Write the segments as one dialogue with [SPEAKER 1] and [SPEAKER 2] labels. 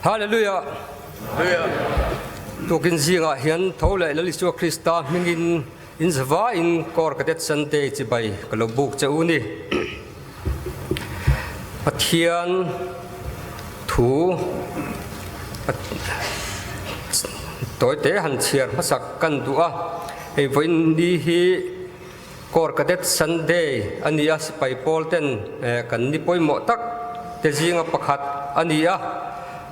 [SPEAKER 1] Hallelujah! Tukin zingah hian tho leh Lal Isua Krista hmingin in zavaiin Corps Cadet Sunday chibai ka lo buk che u ni. Pathian thu tawite han chhiar hmasak kan duh a, hei vawiin ni hi Corps Cadet Sunday a ni a, sipai pawl ten kan ni pawimawh tak te zinga pakhat a ni a,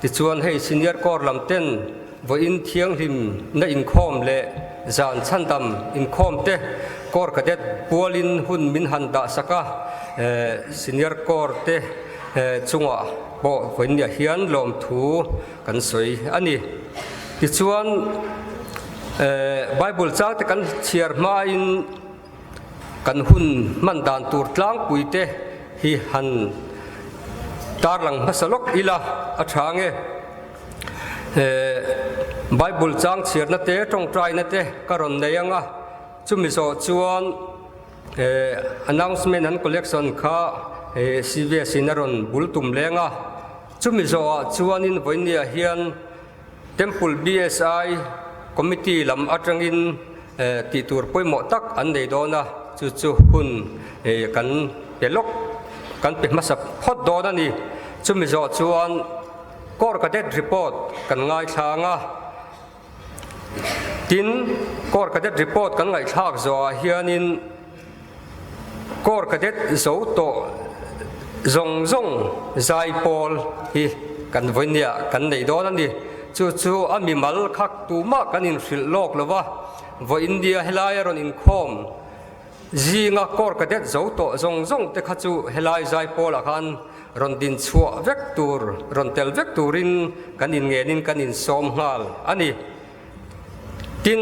[SPEAKER 1] tichuan hei Senior Corps lam ten vawiin thianghlim na inkhawm leh zan chhandam inkhawm te Corps Cadet pualin hun min han dah sak a, Senior Corps te chungah pawh vawiin ah hian lawmthu kan sawi a ni. Tichuan, Bible changte kan chhiar hmain kan hun hman dan tur tlangpui te hi han tarlang hmasa lawk ila a tha nge. Bible chang chhiarna te, tawngtaina te ka rawn nei ang a, chumi zawh chuan announcement an collection kha CVS in a rawn bul tum leng a. Chumi zawhah chuanin vawinia hian Temple BSI Committee lam atangin tih tur pawimawh tak an nei dawn a, chu chu hun kan pe lawk, kan pe hmasa phawt dawn a ni. Chumi zawh chuan Corps Cadet Report kan ngaithlang a, tin Corps Cadet Report kan ngaihthlak zawhah hianin, Corps Cadet zo tawh zawng zawng zai pawl hi kan vawinia kan nei dawn a ni. Chu chu a mimal khak tumah kan inhrilh lawk lo va, vawi India helaia rawn inkhawm zinga Corps Cadet zo tawh zawng zawng te kha chu helai zai pawlah khan rawn din chhuah vek tur, rawn tel vek turin kan inngenin kan insawm nghal a ni. Tin,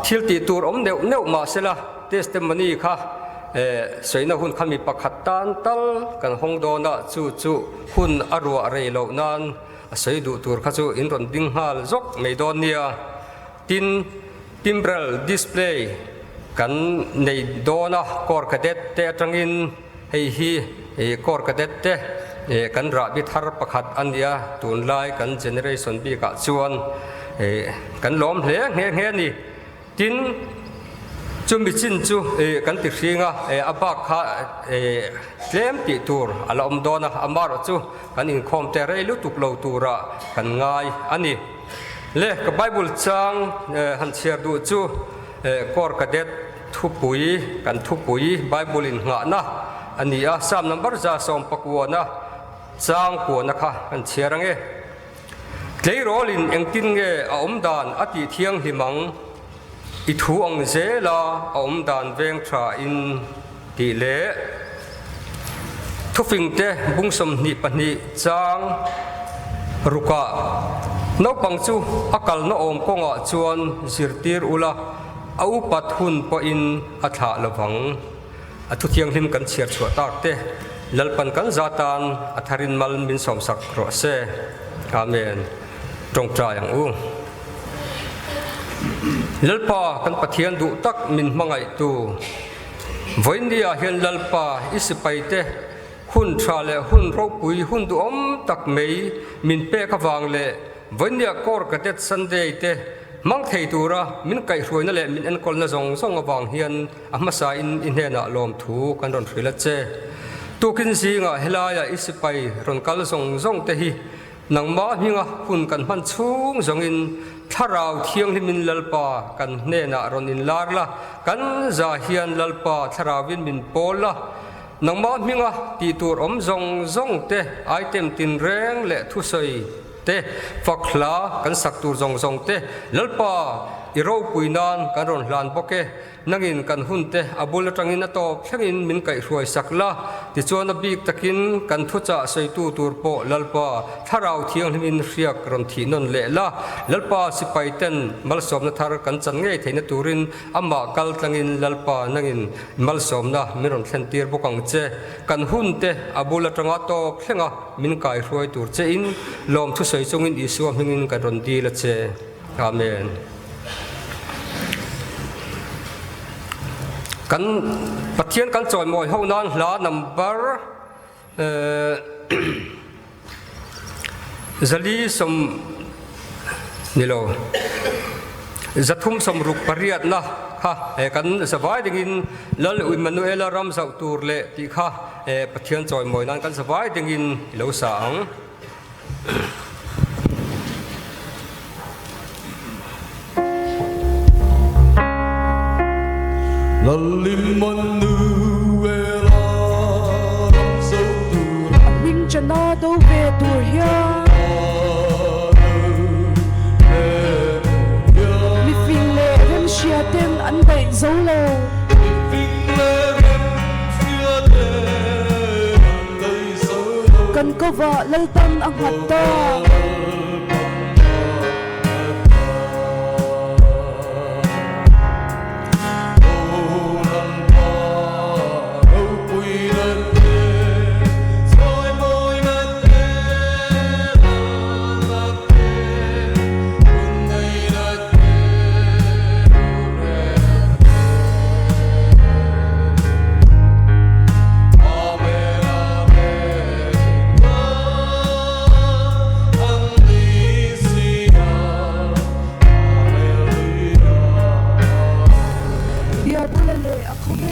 [SPEAKER 1] thil tih tur awm neuh neuh mah sela, testimony kha sawina hun kha mi pakhat tan tal kan hawng dawn a, chu chu hun a ruah rei loh nan a sawi duh tur kha chu in rawn ding nghal zawk mai dawn nia. Tin, timbrel display kan nei dawn a, Corps Cadet te atangin. Hei hi Corps Cadet te kan rahbi thar pakhat a nia, tunlai kan generation bikah chuan kan lawm hle nghe nghe a ni. Tin, chumi chin chu kan ti hring a, a bak kha tlem tih tur a la awm dawn a, amaherawh chu kan inkhawm te rei lutuk lo turah kan ngai a ni. Le, ka Bible chang han chhiar duh chu Corps Cadet Thupui, Kan thupui Bible in nghahna a ni a, Psalm number 119 chang kuahna kha kan chhiar ange. Tleirawlin engtin nge a awm dan a tih thianghlim ang? I thu ang zela a awm dan veng tha in tih leh thufingte bung 22 chang rukah naupang chu a kalna awm kawngah chuan zirtir ula, A upat hun pawhin a thlah lo vang. A thu thianghlim kan chhiar chhuah tak te Lalpan kan za tan a tharin mal min sawmsak rawh se. Amen. Tawngtai ang u. Lalpa kan Pathian duh tak min hmangaihtu vawiinni ah hian Lalpa i sipai te hun tha leh hun ropui hun duhawm tak mai min pek avang leh Vawinia Corps Cadet Sunday te hmang thei tura min kaihhruaina leh min enkawlna zawng zawng avang hian a hmasain i hnenah lawmthu kan rawn hrilh a che. Tukin zingah helaia i sipai rawn kal zawng zawng te hi nangmah hminga hun kan hman chhung zawngin Thlarau Thianghlimin Lalpa kan hnenah rawn inlar la, kan za hian Lalpa Thlarauvin min pawl la, nangmah hminga tih tur awm zawng zawng te item tinreng leh thusawi te, fak hla kan sak tur zawng zawng te, Lalpa i ropui nan kan rawn hlan bawk e, nangin kan hun te a bul atangin a tawp thlengin min kaihhruai sak la, tichuan a bik takin kan thuchah sawitu tur pawh Lalpa Thlarau Thianghlimin hriak rawn thih nawn leh la, Lalpa sipai ten malsawmna thar kan chan ngei theihna turin amah kal tlangin Lalpa nangin malsawmna min rawn thlen tir bawk ang che, kan hun te a bul atanga tawp thlenga Min kaihruai tur che in lawm thusawi chungin Isua hmingin kan rawn dil a che. Amen. Kan Pathian kan chawimawi ho nan hla number. 400 ni lo 368 na kha kan zavai dingin Lal Immanuela ram zauh tur leh tih kha Pathian chawimawi nan kan zavai dingin i lo sa ang.
[SPEAKER 2] A hming chana do ve tur hian mifing leh remhria ten an daih zo lo. Kan kovah Lalpan a nghat ta.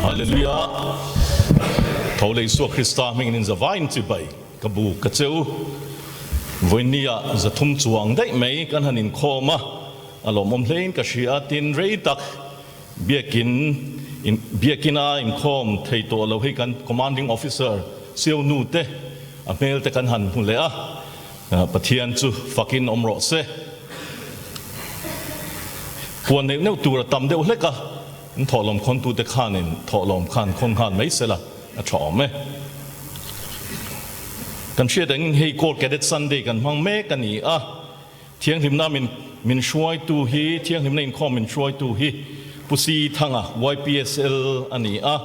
[SPEAKER 3] Hallelujah Tho leh Isua Krista hmingin in zavaiin chibai ka bu ka cheu vawinia 300 chuang daih mai kan han inkhawm a. A lawmawm hlein ka hria a, tin rei tak biakin in biakina inkhawm thei tawh lo hi kan Commanding Officer Sio nu te a hmel te kan han hmu leh a, Pathian chu fakin awm rawh se. Puan neuh neuh tur a tam deuh hlek a, in thawhlawm khawntute khanin thawhlawm khan khawn nghal mai sela a tha awm e. Kan hriat angin hei Corps Cadet Sunday kan hmang mek a ni a. Thianghlimna min min hruaitu hi Thianghlimna inkhawm min hruaitu hi Pu Si Thanga, YPSL, a ni a.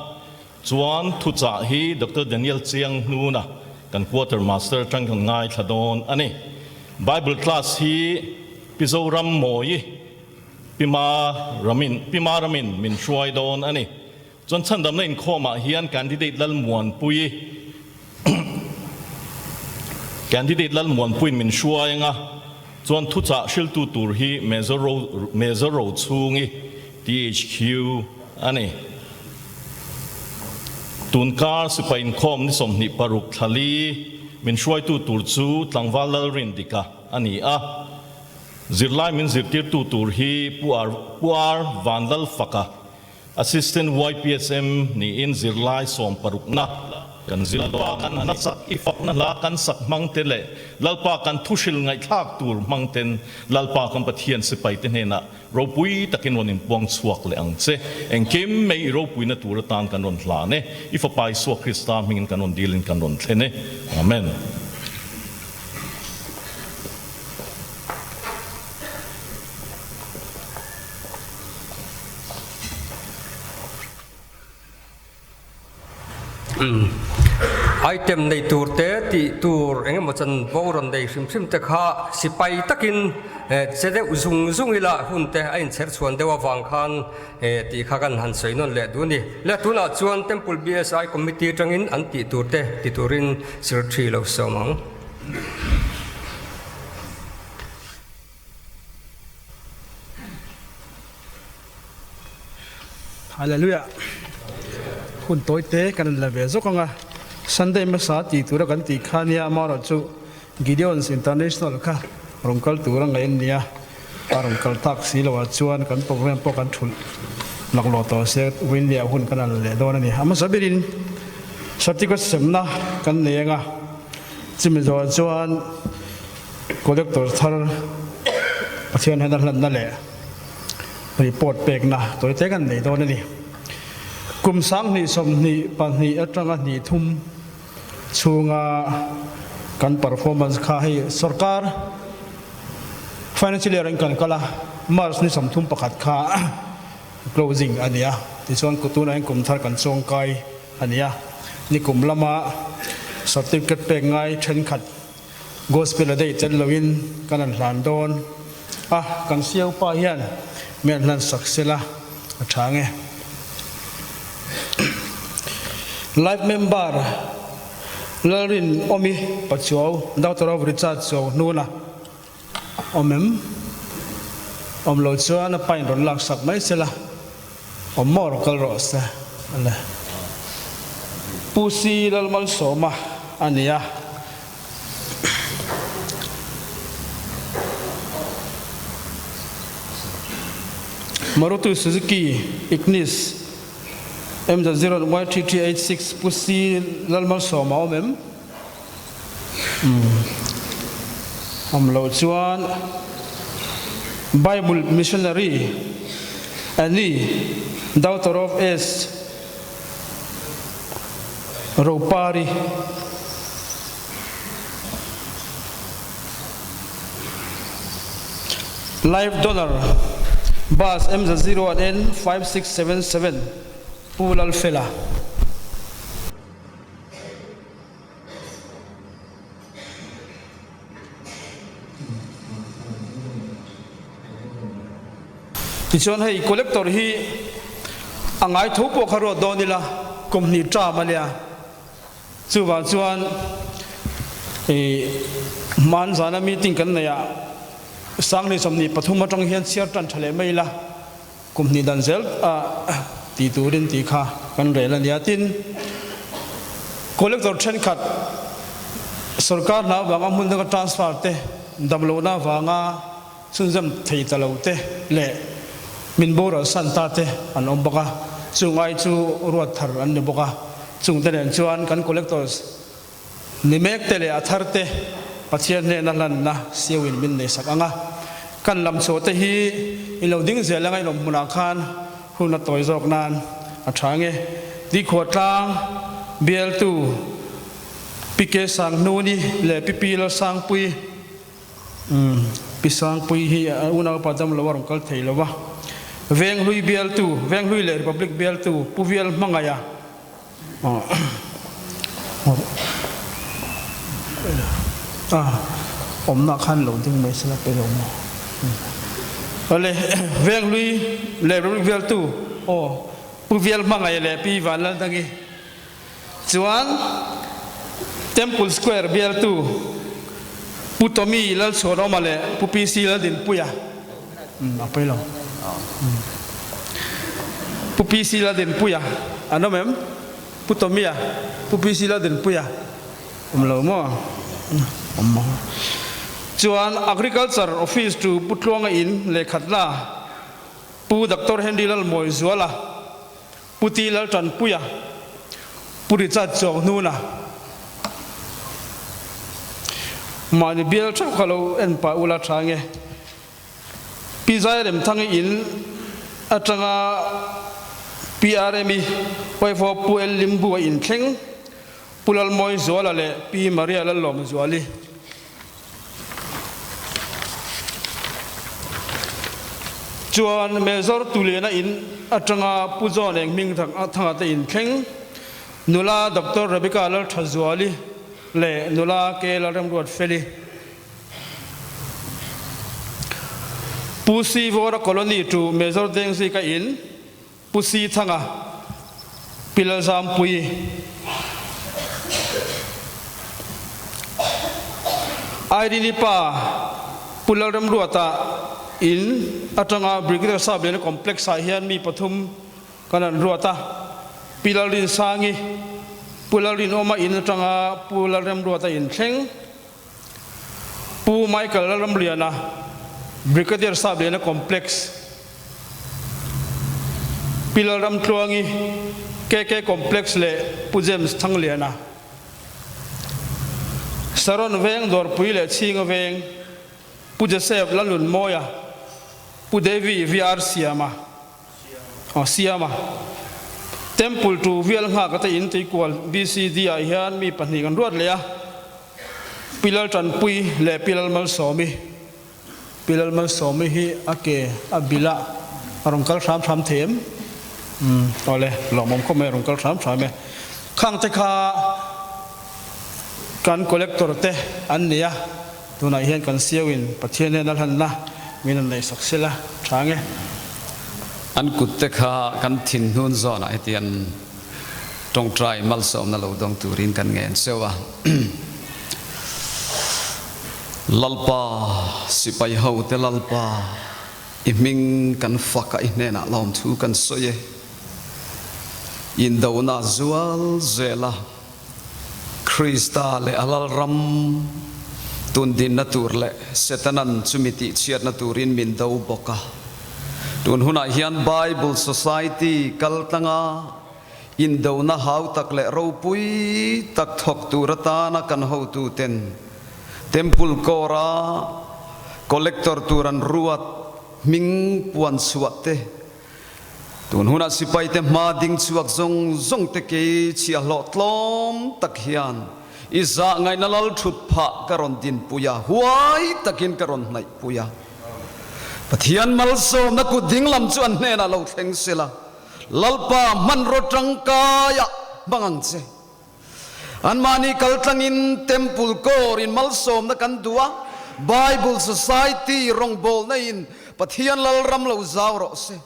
[SPEAKER 3] Chuan thuchah hi Doctor Daniel Chiang Hnuna kan Quarter Master atang kan ngaithla dawn a ni. Bible class hi Pi Zoram Mawi, Pi Ma Ramin, Pi Ma Ramin min hruai dawn a ni. Chuan chhandamna inkhawmah hian Candidate Lalmuanpui Candidate Lalmuanpuiin min hruai anga chuan thuchah hriltu tur hi Major Ro Major Rochhungi, THQ, a ni. Tunkar sipai inkhawm ni 26 thla li min hruaitu tur chu Tlangval Lalrindika a ni a. Zirlai min zirtirtu tur hi Pu Ar Pu Ar Vanlalfaka Assistant YPSM niin zirlai sawmparukna kan zir Lalpa kan hla sak i fakna hla kan sak hmang te leh Lalpa kan thuhril ngaihthlak tur hmang ten Lalpa kan Pathian sipai te hnenah ropui takin rawn inpuang chhuak leh ang che. Engkim mai i ropuina tur atan kan rawn hlan e. I Fapa Isua Krista hmingin kan rawn dilin kan rawn thlen e. Amen.
[SPEAKER 1] Item nei tur te tih tur eng emaw chanvo rawn nei hrim hrim te kha sipai takin che deuh zung zung ila hun te a inchher chhuan deuh avang khan tih kha kan han sawi nawn leh duh a ni. Le tunah chuan Temple BSI Committee atangin an tih tur te ti turin Secretary lo sawm ang.
[SPEAKER 4] Hallelujah. Hun tawi te kan la ve zawk anga Sunday hmasa tih tura kan tih kha nia amaherawh chu Gideons International kha rawn kal tur a ngaih an nia a rawn kal tak si loh ah chuan kan program pawh kan thulh laklawh tawh se Winley ah hun kan la leh dawn a ni. A hmasa berin certificate semna kan nei anga chumi zawh chuan Collector thar Pathian hian a hlanna leh report pekna tawi te kan nei dawn a ni. Kum 2022 atanga hnih thum chhunga kan performance kha hei sorkar financial year in kan kal a, March ni 31 kha closing a ni a, tichuan tunah hian kum thar kan chawngkai a ni a, nikum lama certificate pek ngai thenkhat Gospel a daih tel loin kan han hlan dawn a, kan siau pa hian mi an hlan sak sela a tha nge. Life member. Lalrin Awmi Pachuau, Doctor of Richard Chuau hnuna awm em? Awm lo chuan a pain rawn lak sak mai se la, awm maw rawn kal rawh se le. Pu Si Lalmalsawma a ni a. Maruti Suzuki Ignis M zero Y 3386 Pu Si Lalmalsawma awm em? Awm loh chuan Bible Missionary Annie, daughter of S. Ropari. Life Donor Bus M zero N 5677 Pu Lalfela. Tichuan hei collector hi a ngai tho pawh kha ruat dawn ila kum hnih term a nia. Chuvang chuan ih hman zana meeting kan neih ah Sangli 23 atang hian chhiar tan tha leh mai ila kum hnih dan zel a ti turin tih kha kan rel a nia. Tin, collector thenkhat sorkar hna avanga hmun danga transfer te, damlohna avanga chhunzawm thei ta lo te leh min boral san ta te an awm bawk a, chung ai chu ruat thar an ni bawk a, chung te nen chuan kan collectors ni mek te leh a thar te Pathian hnena hlanna siauin min nei sak ang a, kan lam chhuah te hi i lo ding zel anga in awm hmunah khan hun a tawi zawk nan a tha nge. Tikhuatlang bialtu Pi Ke Sanghnuni leh Pi Pi Lalsangpui. Umm, Pi Sangpui hi a unaupa dam lo a rawn kal thei lo va. Venghlui bialtu, Venghlui leh Republic bialtu Pu Vial Hmangaiha a awmna khan lo ding mai sela pe lo maw? Awle, Venghlui leh Republic bialtu aw Pu Vial Hmangaiha leh Pi Vanlaldangi Chuan Temple Square bialtu Pu Tommy Lalchhuanawma leh Pu PC Laldinpuia, a pawi lo, Pu PC Laldinpuia an awm em? Pu Tommy-a, Pu PC Laldinpuia awm lo maw? Awm maw? Chuan Agriculture Office tu Pu Tluanga in lehkhatna Pu Doctor Henry Lalmawizuala, Pu Ti Laltanpuia, Pu Richard Chuanghnuna, mahni bial theuh kha lo en pah ula tha nge. Pi Zairemthangi in atanga PRM-i Huaifo Pu El Limbu a inthleng, Pu Lalmawizuala leh Pi Maria Lallawmzuali. Chuan Mezor Tuliana in atanga Pu John eng hming thanga te in thleng, nula Doctor Rebecca Lalthazuali leh nula K Lalremruatfeli. Pu Si Vawra Colony to Mezor Dengzika in Pu Si Thanga, Pi Lalzampuii, Irene-i pa Pu Lalremruata in atanga Brigadier Sabliana Complex ah hian mi pathum kan an ruat a, Pi Lalrinsangi, Pu Lalrinawma in atanga Pu Lalremruata in thleng, Pu Michael Lalramliana, Brigadier Sabliana Complex, Pi Lalramtluangi, KK Complex leh Pu James Thangliana, Saron Veng Dawrpui leh Chhinga Veng, Pu Joseph Lalnunmawia, Pu Devi VR Siama. A siam a. Temple tu vial nghak ate in tuikual BCD ah hian mi pahnih kan ruat leh a, Pi Laltanpui leh Pi Lalmalsawmi. Pi Lalmalsawmi hi a ke a bilh a, a rawn kal hram hram thei em? Umm awle, lawmawm khawp mai a rawn kal hram hram e. Khang te kha kan collector te an ni a. Tunah hian kan siauin Pathian hian a hlanna min rawn neihsak sela tha nge.
[SPEAKER 5] An kutte kha kan thin hnun zawnah hetiang Tawngtai malsawmna lo dawng turin kan ngen cheu a. Lalpa, sipai hote Lalpa, i hming kan fak a, i hnenah lawmthu kan sawi e. Indona zual zel a, Krista leh a Lalram tundinna tur leh Setanan chumi tihchhiatna turin min do bawk a. Tun hunah hian Bible Society kaltlanga indona hau tak leh ropui tak thawk tur atana kan hotuten Temple Corps-a Collector tur an ruat hming puan chhuah te Tun hunah sipaite hma ding chhuak zawng zawng te kei chhiahhlawh tlawm tak hian i zah ngaihna lal thut phah ka rawn dinpui a, huai takin ka rawn hnaihpui a. Pathian malsawmna kut ding lam chu an hnenah lo thleng sela, Lalpa hmanraw tangkaiah hmang ang che. Anmahni kaltlangin Temple Corps in malsawmna kan duh a, Bible Society rawngbawlna in Pathian Lalram lo zau rawh se.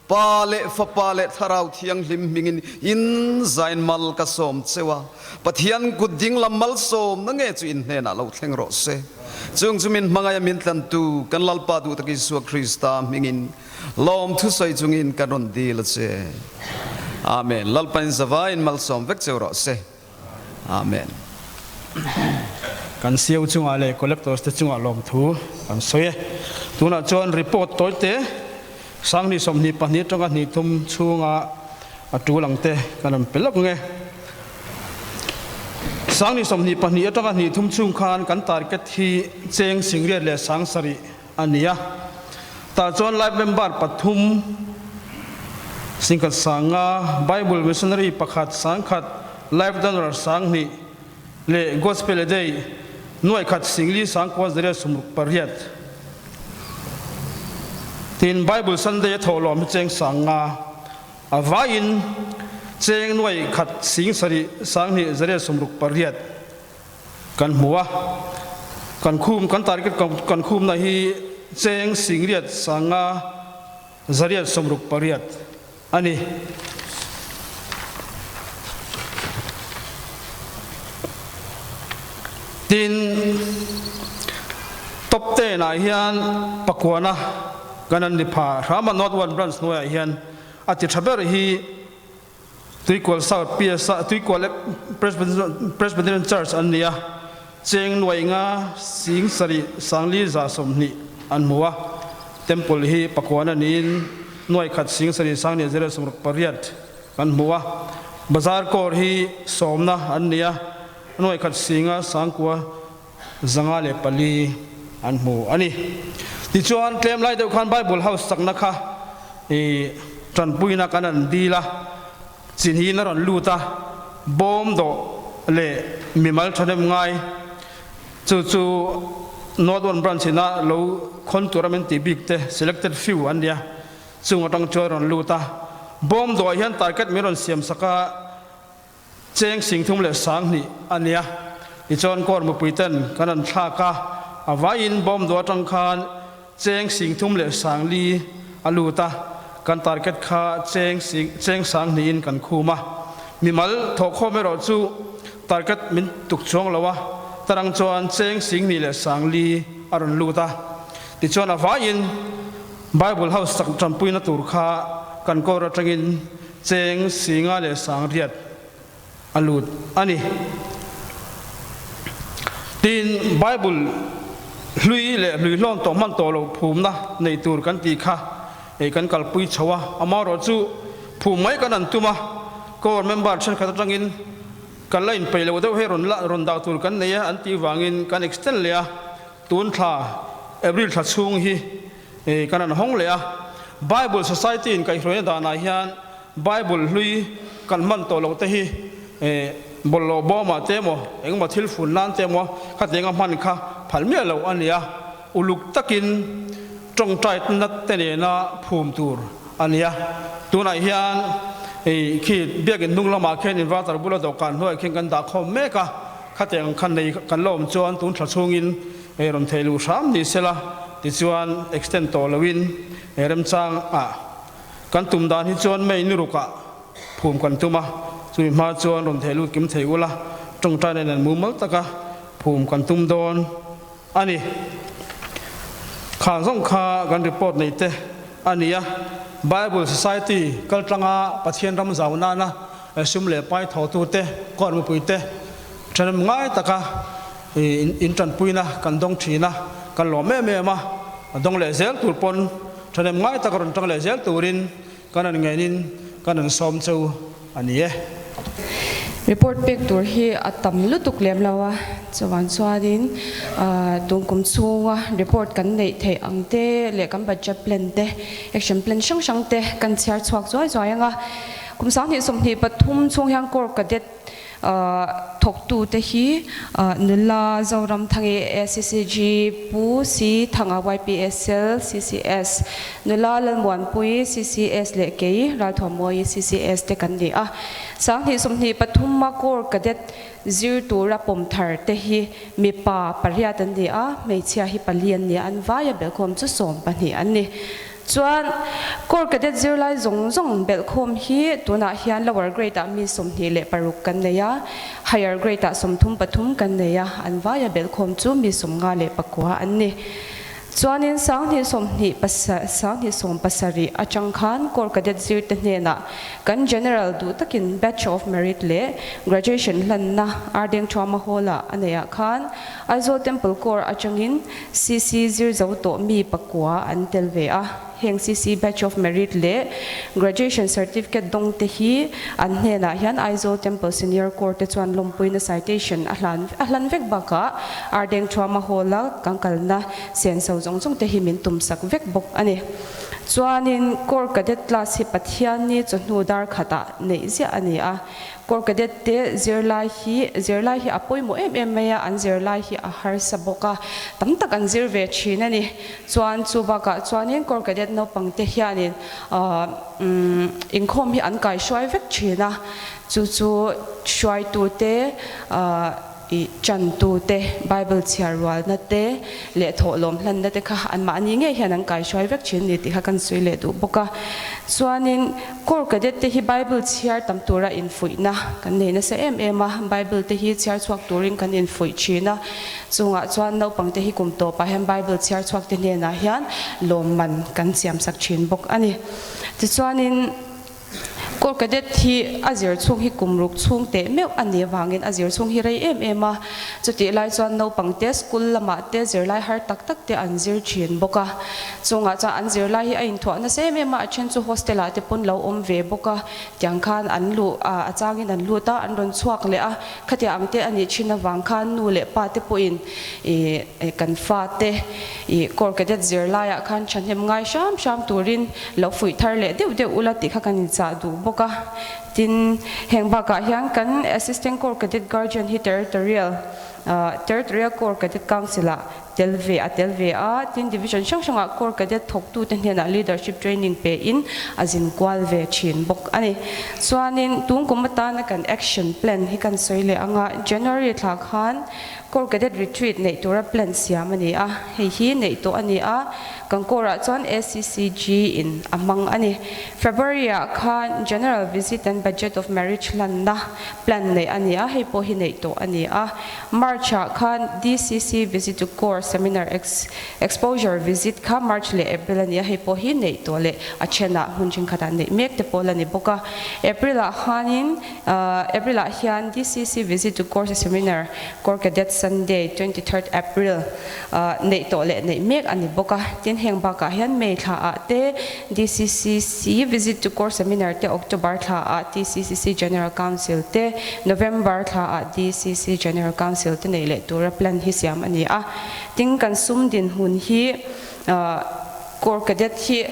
[SPEAKER 5] Pa leh Fapa leh Thlarau Thianghlim hmingin in zain mal ka sawm cheu a, Pathian kut dinglam malsawmna nge chu in hnenah lo thleng rawh se. Chung chu min hmangaih a min tlantu kan Lalpa duhtak Isua Krista hmingin Lawm thusawi chungin ka rawn dil a che. Amen. Lalpain zavaiin malsawm vek cheu rawh se. Amen.
[SPEAKER 4] Kan siau chungah leh collectors te chungah lawmthu kan sawi e. Tunah chuan report tawite Sanghnih 22 atanga hnih thum chhunga a tul ang te kan rawn pe lawk nge. Sanghnih 22 atanga hnih thum chhung khan kan target hi cheng singriat leh sang sarih a ni a. Tah chuan Life member pathum, singkhat sanga, Bible Missionary pakhat sangkhat, Life Donor sanghnih leh Gospel a Day nuaikhat singli sangkua zaria sumruk pariat. Tin, Bible Sunday a thawhlawm hi cheng sanga a vaiin cheng nuaikhat sing sarih sanghnih zaria sumruk pariat. Kan hmu a, kan khum kan target kan khumna hi cheng singriat sanga zariat sawmruk pariat a ni. Tin, top ten ah hian pakuana kan an ni pha hram a, North One Branch hnuaiah hian a ti tha ber hi Tuikual South PS ah Tuikual Presbyterian Church an ni a, cheng nuaih nga sing sarih sangli za 20 an hmu a, Temple hi pakuan a niin nuaih khat sing sarih sangli zero 68 an hmu a, Bazar Corps hi sawmna an ni a, nuaih khat singa sangkua 104 an hmu a ni. Tichuan, tlem lai deuh khan Bible House chakna kha i tanpuina kan an dil a, chinhin a rawn lut a, bawm dawh leh mimal thahnem ngai chu chu North One Branch ina lo khawn tura min tih bik te selected few an nia, chung atang chuan a rawn lut a, bawm dawhah hian target min rawn siam sak a, Cheng singthum leh 2000 a nia. Tichuan Kawr mipui ten kan an thlak a, a vaiin bawm duh atang khan cheng singthum leh 40 a lut a, kan target kha cheng sing cheng 2000 in kan khum a. Mimal thawhkhawm erawh chu target min tuk chuang lo a, tarang chuan cheng 20 leh 40 a rawn lut a. Tichuan a vaiin Bible House chak tanpuina tur kha kan kawr atangin Cheng singa leh sangriat a lut a ni. Tin, Bible hlui leh hluihlawn tawh hman tawh loh phumna nei tur kan tih kha ei kan kalpui chho a, amaherawh chu phum mai kan an tum a, Core member thenkhat atangin kan la inpeih loh deuh hei rawn la rawn dah tur kan nei a an tih vangin kan extend leh a, tun thla April thla chhung hi Hei kan han hawng leh a, Bible Society in kaihhruaina danah hian Bible hlui kan hman tawh loh te hi bawlhhlawh bawmah te emaw engemaw thil fun nan te emaw khatianga hman kha phal miah loh a ni a, uluk takin tawngtaina te nena phum tur a ni a. Tunah hian khi biakin hnung lamah khian inverter bula dawhkan hnuaiah khian kan dah khawm mek a, khatiang khan nei kan la awm chuan tun thla chhungin Hei rawn theih luh hram ni sela, tichuan extend tawh loin he remchang ah kan tum dan hi chuan May ni rukah phum kan tum a, chumi hma chuan rawn theh lut kim thei ula, tawngtaina nen mumal taka phum kan tum dawn a ni. Khang zawng kha kan report nei te a ni a, Bible Society kaltlanga Pathian ram zau nana sum leh pai thawhtute, court mipuite thenawm ngai taka in tanpuina kan dawng thin a, kan lawm em em a, dawng leh zel tur pawn thenawm ngai taka rawn tang leh zel turin Kan an ngainin kan an sawm cheu a ni e.
[SPEAKER 6] Report pek tur hi a tam lutuk lem lo a, chuvang chuanin tun kum chhunga report kan neih theih ang te leh kan budget plan te, action plan hrang hrang te kan chhiar chhuak zuai zuai ang a. Kum 2023 chhung hian Corps Cadet Thawktute hi Nula Zoramthangi ACCG, Pu Si Thanga YPSL, CCS, Nula Lalmuanpui CCS leh kei Ralthuammawi CCS te kan ni a. 2023 a Corps Cadet zir tura pawm thar te hi mipa pariat an ni a, hmeichhia hi pali an ni a, an vaia belhkhawm chu 12 an ni. Chuan, Corps Cadet zirlai zawng zawng belhkhawm hi tunah hian lower grade ah mi 26 kan nei a, higher grade ah 33 kan nei a, an vaia belhkhawm chu mi 59 an ni. Chuanin 2020 2017 atang khan Corps Cadet zirte hnenah kan General duh takin Batch of Merit leh Graduation hlanna Ardeng Thuama Hall-ah a neihah khan Aizawl Temple Corps atangin CC zir zo tawh mi pakua an tel ve a, heng CC Batch of Merit leh Graduation Certificate dawng te hi an hnenah hian Aizawl Temple Senior Court te chuan lawmpuina citation a hlan a hlan vek bakah Ardeng Thuama Hall-a kan kalna senso zawng zawng te hi min tumsak vek bawk a ni. Chuanin Corps Cadet Class hi Pathianni chawhnu dar khatah neih ziah a ni a. Corps Cadet te zirlai hi zirlai hi a pawimawh em em mai a, an zirlai hi a harsa bawk a, tam tak an zir ve thin a ni. Chuan chu bakah chuanin Corps Cadet naupang te hianin ahh inkhawm hi an kaihruai vek thin a, chu chu hruaitu te ahh I chantu te, Bible chhiar rualna te leh thawhlawm hlanna te kha anmahni ngei hian an kaihruai vek thin ni tih kha kan sawi leh duh bawk a. Chuanin Corps Cadet te hi Bible chhiar tam tura infuihna kan nei nasa em em a, Bible te hi chhiar chhuak turin kan infuih thin a, chungah chuan naupang te hi kum tawpah hian Bible chhiar chhuak te hnenah hian lawmman kan siamsak thin bawk a ni. Tichuanin. Corps Cadet hi a zir chhung hi kum ruk chhung teh meuh a nih avangin a zir chhung hi rei em em a, chutih lai chuan naupang te school lamah te zirlai har tak tak te an zir thin bawk a, chungah chuan an zirlai hi a inthuah nasa em em a, a then chu hostel ah te pawn lo awm ve bawk a, tiang khan an luh a, a changin an lut a, an rawn chhuak leh a, khatiang ang te a nih thin avang khan nu leh pa te pawhin ih kan fa te ih Corps Cadet zirlaiah khan thahnem ngai hram hram turin Lo fuih thar leh deuh deuh ula tih kha kan inchah duh bawk a. Tin, heng bakah hian kan Assistant Corps Cadet Guardian hi Territorial Territorial Corps Cadet Council-ah tel ve a tel ve a, tin Division hrang hrangah Corps Cadet thawktute hnenah Leadership Training pein a zin kual ve thin bawk a ni. Chuanin tun kum atana kan Action Plan hi kan sawi leh ang a, January thla khan Corps Cadet Retreat neih tura plan siam a ni a, hei hi neih tawh a ni a, kan Corps ah chuan ACCG in a hmang a ni. February ah khan General Visit and Budget of Marriage hlanna plan neih a ni a, hei pawh hi neih tawh a ni a. March ah khan DCC Visit to Corps Seminar Exposure Visit kha March leh April a ni a, hei pawh hi neih tawh leh a thenah hmun thenkhatah neih mek te pawh la ni bawk a. April ah khanin April ah hian DCC Visit to Corps Seminar Corps Cadet Sunday 23rd April neih tawh leh neih mek a ni bawk a. Tin, heng bakah hian May thla ah te DCCC Visit to Corps Seminar te, October thla ah TCCC General Council te, November thla ah DCC General Council te neih leh tura plan hi siam a ni a. Tin, kan sum dinhmun hi Corps Cadet hi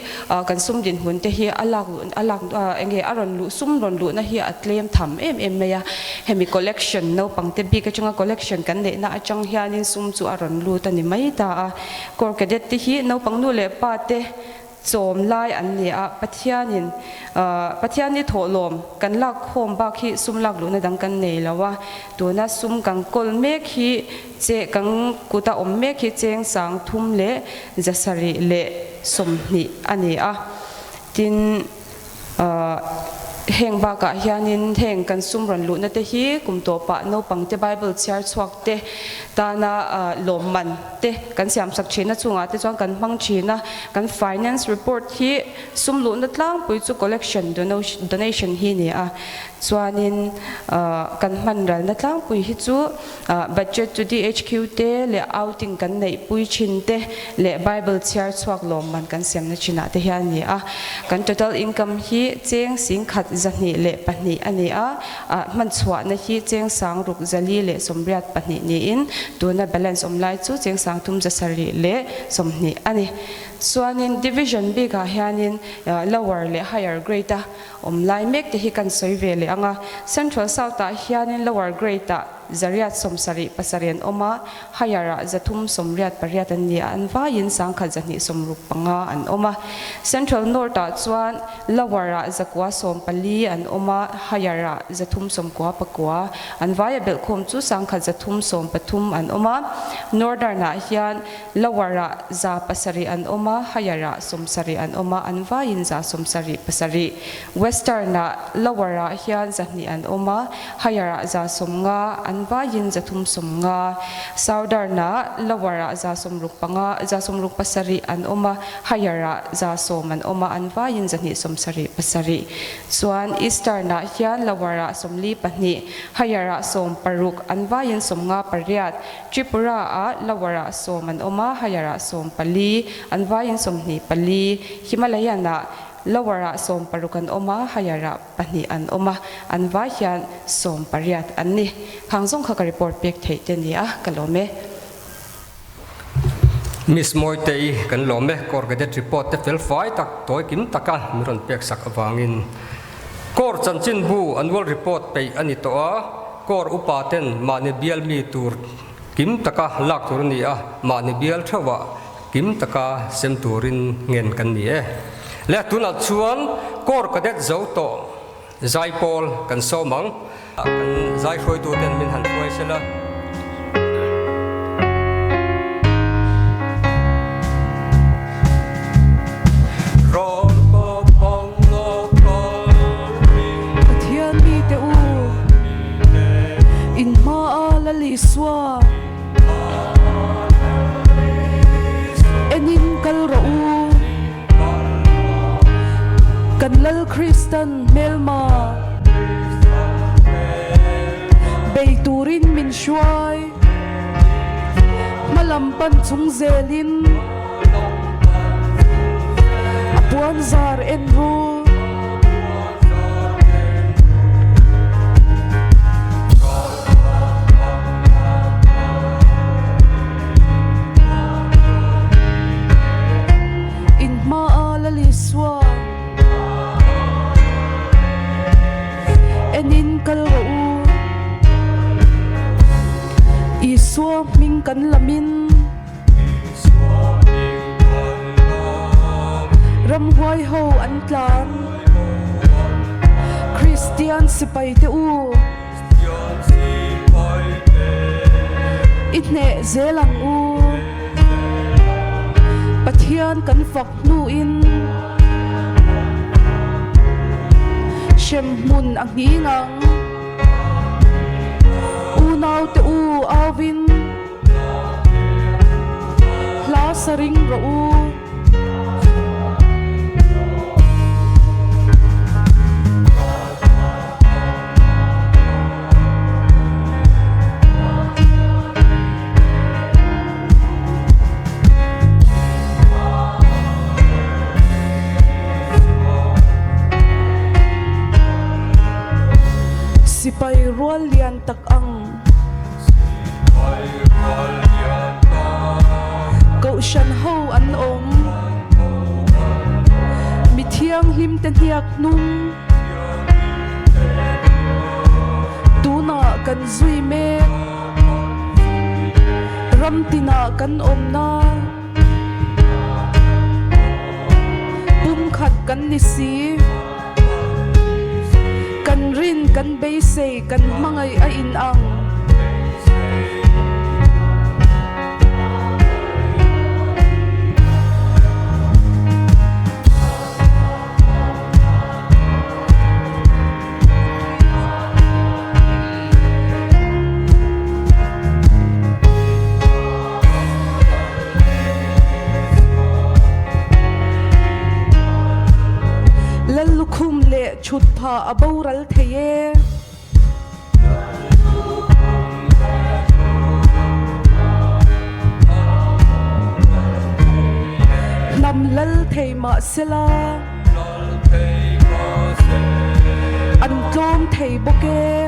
[SPEAKER 6] kan sum dinhmun te hi a lak luh a lak eng nge a rawn luh sum rawn luhna hi a tlem tham em em mai a, hemi collection naupang te bik atanga collection kan neihna atang hianin sum chu a rawn lut a ni mai ta a. Corps Cadet te hi naupang nu leh pa te chawm lai an ni a, Pathianin Pathian ni thawhlawm kan lak khawm bak hi sum lak luhna dang kan nei lo a, tuna sum kan kawl mek hi che kan kuta awm mek hi cheng 3000 leh 720 a ni a, tin Heng bakah hianin heng kan sum rawn luhna te hi kum tawpah naupangte Bible chhiar chhuak te tana lawmman te kan siamsak thin a, chungah te chuan kan hmang thin a. Kan finance report hi sum luhna tlangpui chu collection donation hi ni a, chuanin kan hman ralna tlangpui hi chu Budget chu DHQ te leh outing kan neih pui thin te leh Bible chhiar chhuak lawmman kan siamna thinah te hian a ni a. Kan total income hi cheng singkhat 202 a ni a, hman chhuahna hi cheng sangruk 482 niin tuna balance awm lai chu cheng sangthum 720 a ni. Chuanin division bikah hianin lower leh higher grade a Awm lai mek te hi kan sawi ve leh ang a, Central South ah hianin Lower Grade ah 877 an awm a, Higher ah 388 an ni a, an vaiin 1165 an awm a. Central North ah chuan Lower ah 914 an awm a, Higher ah 399, an vaia belhkhawm chu 1313 an awm a. Northern ah hian Lower ah 700 an awm a, Higher ah 70 an awm a, an vaiin 77. Western ah Lower ah hian 200 an awm a, Higher ah 150, an vaiin 350. Southern ah Lower ah 65, 67 an awm a, Higher ah 100 an awm a, an vaiin 277. Chuan Eastern ah hian Lower ah 42, Higher ah 60, an vaiin 58. Tripura ah lower ah 10 an awm a, higher ah 14, an vaiin 24, Himalayan ah lower ah 16 an awm a, higher ah 2 an awm a, an vai hian 18 an ni. Khang zawng kha ka report pek theih te nia, ka lawm e.
[SPEAKER 1] Miss Mawitei kan lawm e, Corps Cadet report te fel fai tak, tawi kim taka min rawn pek sak avangin. Corps chanchinbu annual report peih a ni tawh a, Corps upa ten mahni bial mi tur kim taka lak tur a ni a, mahni bial theuhah kim taka sem turin ngen kan ni e. Leh tunah chuan Corps Cadet zo tawh zaipawl kan sawm ang. Kan zai hruaitu ten min han hruai sela.
[SPEAKER 2] Pathian mite u, in hmaa Lal Isua enin kal rawh u. Kan Lal Kristan hmelma bei turin min hruai, hmalam pan chung zelin a puanzar en ru. In hmaa Lal Isua enin kal rawh u. Isua hming kan lamin ramhuai ho an tlan. Kristian sipai te u. I hneh zel ang u. Pathian kan fak hnuin hremhmun a nghing ang. Unaute u auvin hla sa ring rawh u. Sipai rual lian tak ang. Kohhran ho an awm. Mi thianghlim te hniak hnung. Tunah kan zui mek. Ram tinah kan awmna. Pumkhat kan ni si. Kan rin, kan beisei, kan hmangaih a inang. Thut phah a boral thei e. Hnam lal thei mah sela. An tlawm thei bawk e.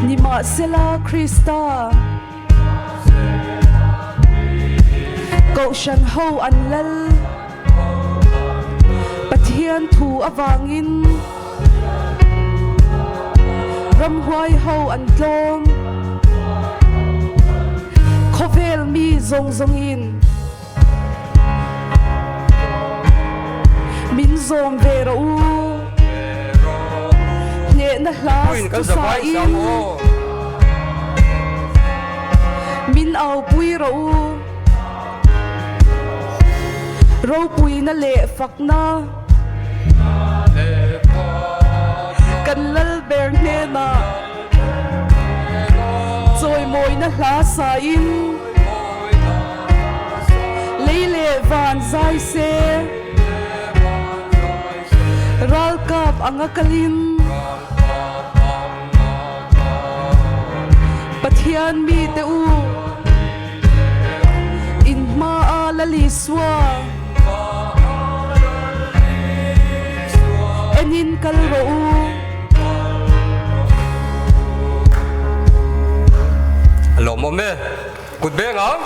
[SPEAKER 2] Nimahsela Krista. Kohhran ho an lal. Pathian thu avangin ramhuai ho an tlawm. Khawvel mi zawng zawngin min zawm ve rawh u. Hnehna hla chu sain min aupui rawh u. Ropuina leh fakna kan lal ber hnenah chawimawina hla sain lei leh van zai se ralkap anga kalin Pathian mite u. In hma a Lal Isua enin kal rawh u.
[SPEAKER 1] A lawmawm e, kut beng ang.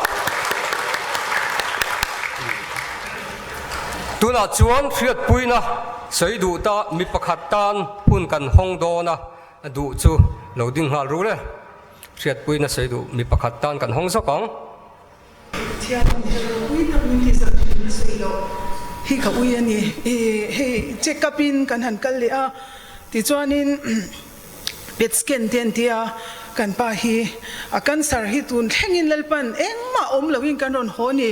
[SPEAKER 1] Tunah chuan hriatpuina sawi duh ta mi pakhat tan hun kan hawng dawn a, duh chu lo ding nghal rul e. Hriatpui na sawi duh mi pakhat tan kan hawng zawk ang.
[SPEAKER 7] Pathian in hel ropui tak min ti zak thin na sawi loh hi ka ui a ni. I hei check up in kan han kal leh a, tichuanin pet scan te an ti a, kan pa hi a cancer hi tun thlengin Lalpan engmah awm loin kan rawn haw ni.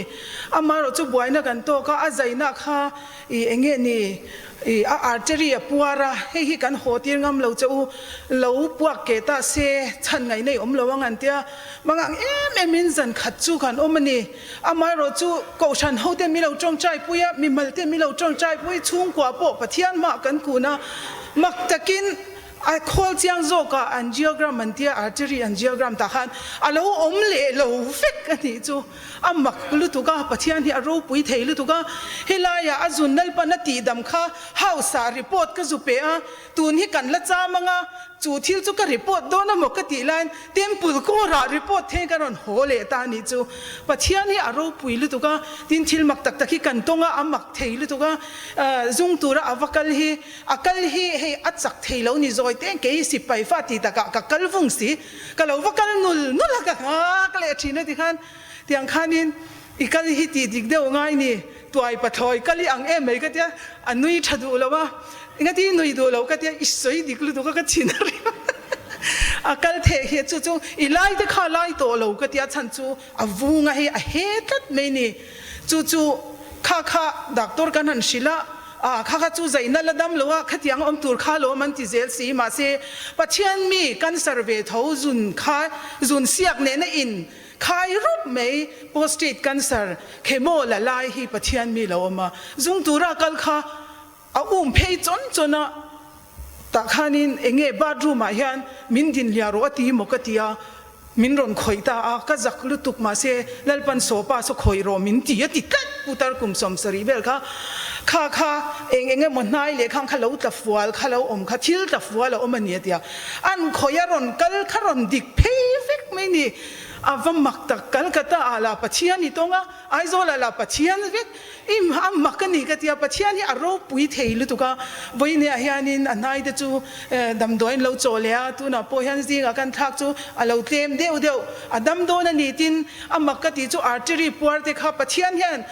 [SPEAKER 7] Amaherawhchu buaina kan tawk a, a zaina kha i enge ni I a artery a puar a, hei hi kan haw tir ngam lo che u, lo puak ke ta se chhan ngaih nei awm lo ang an tia, mangang em em in zan khat chu kan awm a ni. Amaherawh chu Kohhran ho te mi lo tawngtai pui a, mimal te mi lo tawngtai pui, chhungkua pawh Pathian hmah kan kun a, mak takin A khawl chiang zawkah angiogram an tia, artery angiogram tah khan a lo awm leh lo vek a nih chu. A mak lutuk a, Pathian hi a ropui thei lutuk a. Helaiah a zun Lalpan a tihdam kha house ah report ka zu pe a, tun hi kan la cham ang a, chu thil chu ka report dawn amaw ka tih laiin Temple kawrah report thei ka rawn haw leh ta a nih chu. Pathian hi a ropui lutuk a, tin thil mak tak tak hi kan tawng a, a mak thei lutuk a, zung tura a va kal hi. A kal hi hei a chak thei lo ni zawi te kei sipai fa ti takah ka kal vung si, ka lo va kal nul nul a ka nghak leh thin a ti khan tiang khanin i kal hi tih dik deuh ngai ni, tuai pathlawi kal i ang em mai ka tia, a nui tha duh lo a, engati nui duh lo ka tia i sawi dik lutuk a ka chhin a rim a kal theh hi chu chu i lai te kha lai tawh lo ka tia chhan chu a vung a hei a he tlat mai ni, chu chu kha kha doctor kan han hrilh a. A, kha kha chu zaihna la dam lo a, khatiang awm tur kha lawm an ti zel si. Mahse, Pathian mi cancer ve tho zun kha zun siak nehna in khai rup mai, prostate cancer, chemo la lai hi Pathian mi lo awm a, zung tura kal kha a um phei chawn chawn a, tah khanin enge bathroom ah hian min din hliah rawh a ti maw ka ti a, Min rawn khawih ta a, ka zak lutuk mahse Lalpan sawpa saw khawih rawh min ti a ti tlat putar kum 70 vel kha kha kha eng eng emaw hnai leh khang kha lo tla fual kha lo awm kha thil tla fual a awm a ni a ti a, an khawih a rawn kal kha rawn dik phei vek mai ni, a va mak tak Calcutta ah lah Pathian i tawng a, Aizawl ah lah Pathian vek im a mak a ni ka tia, Pathian hi a ropui thei lutuk a, vawiinah hianin a hnai te chu damdawiin lo chaw leh a, tunah pawh hian zingah kan thlak chu a lo tlem deuh deuh, a dam dawn a ni tin a mak ka tih chu artery puar te kha Pathian hian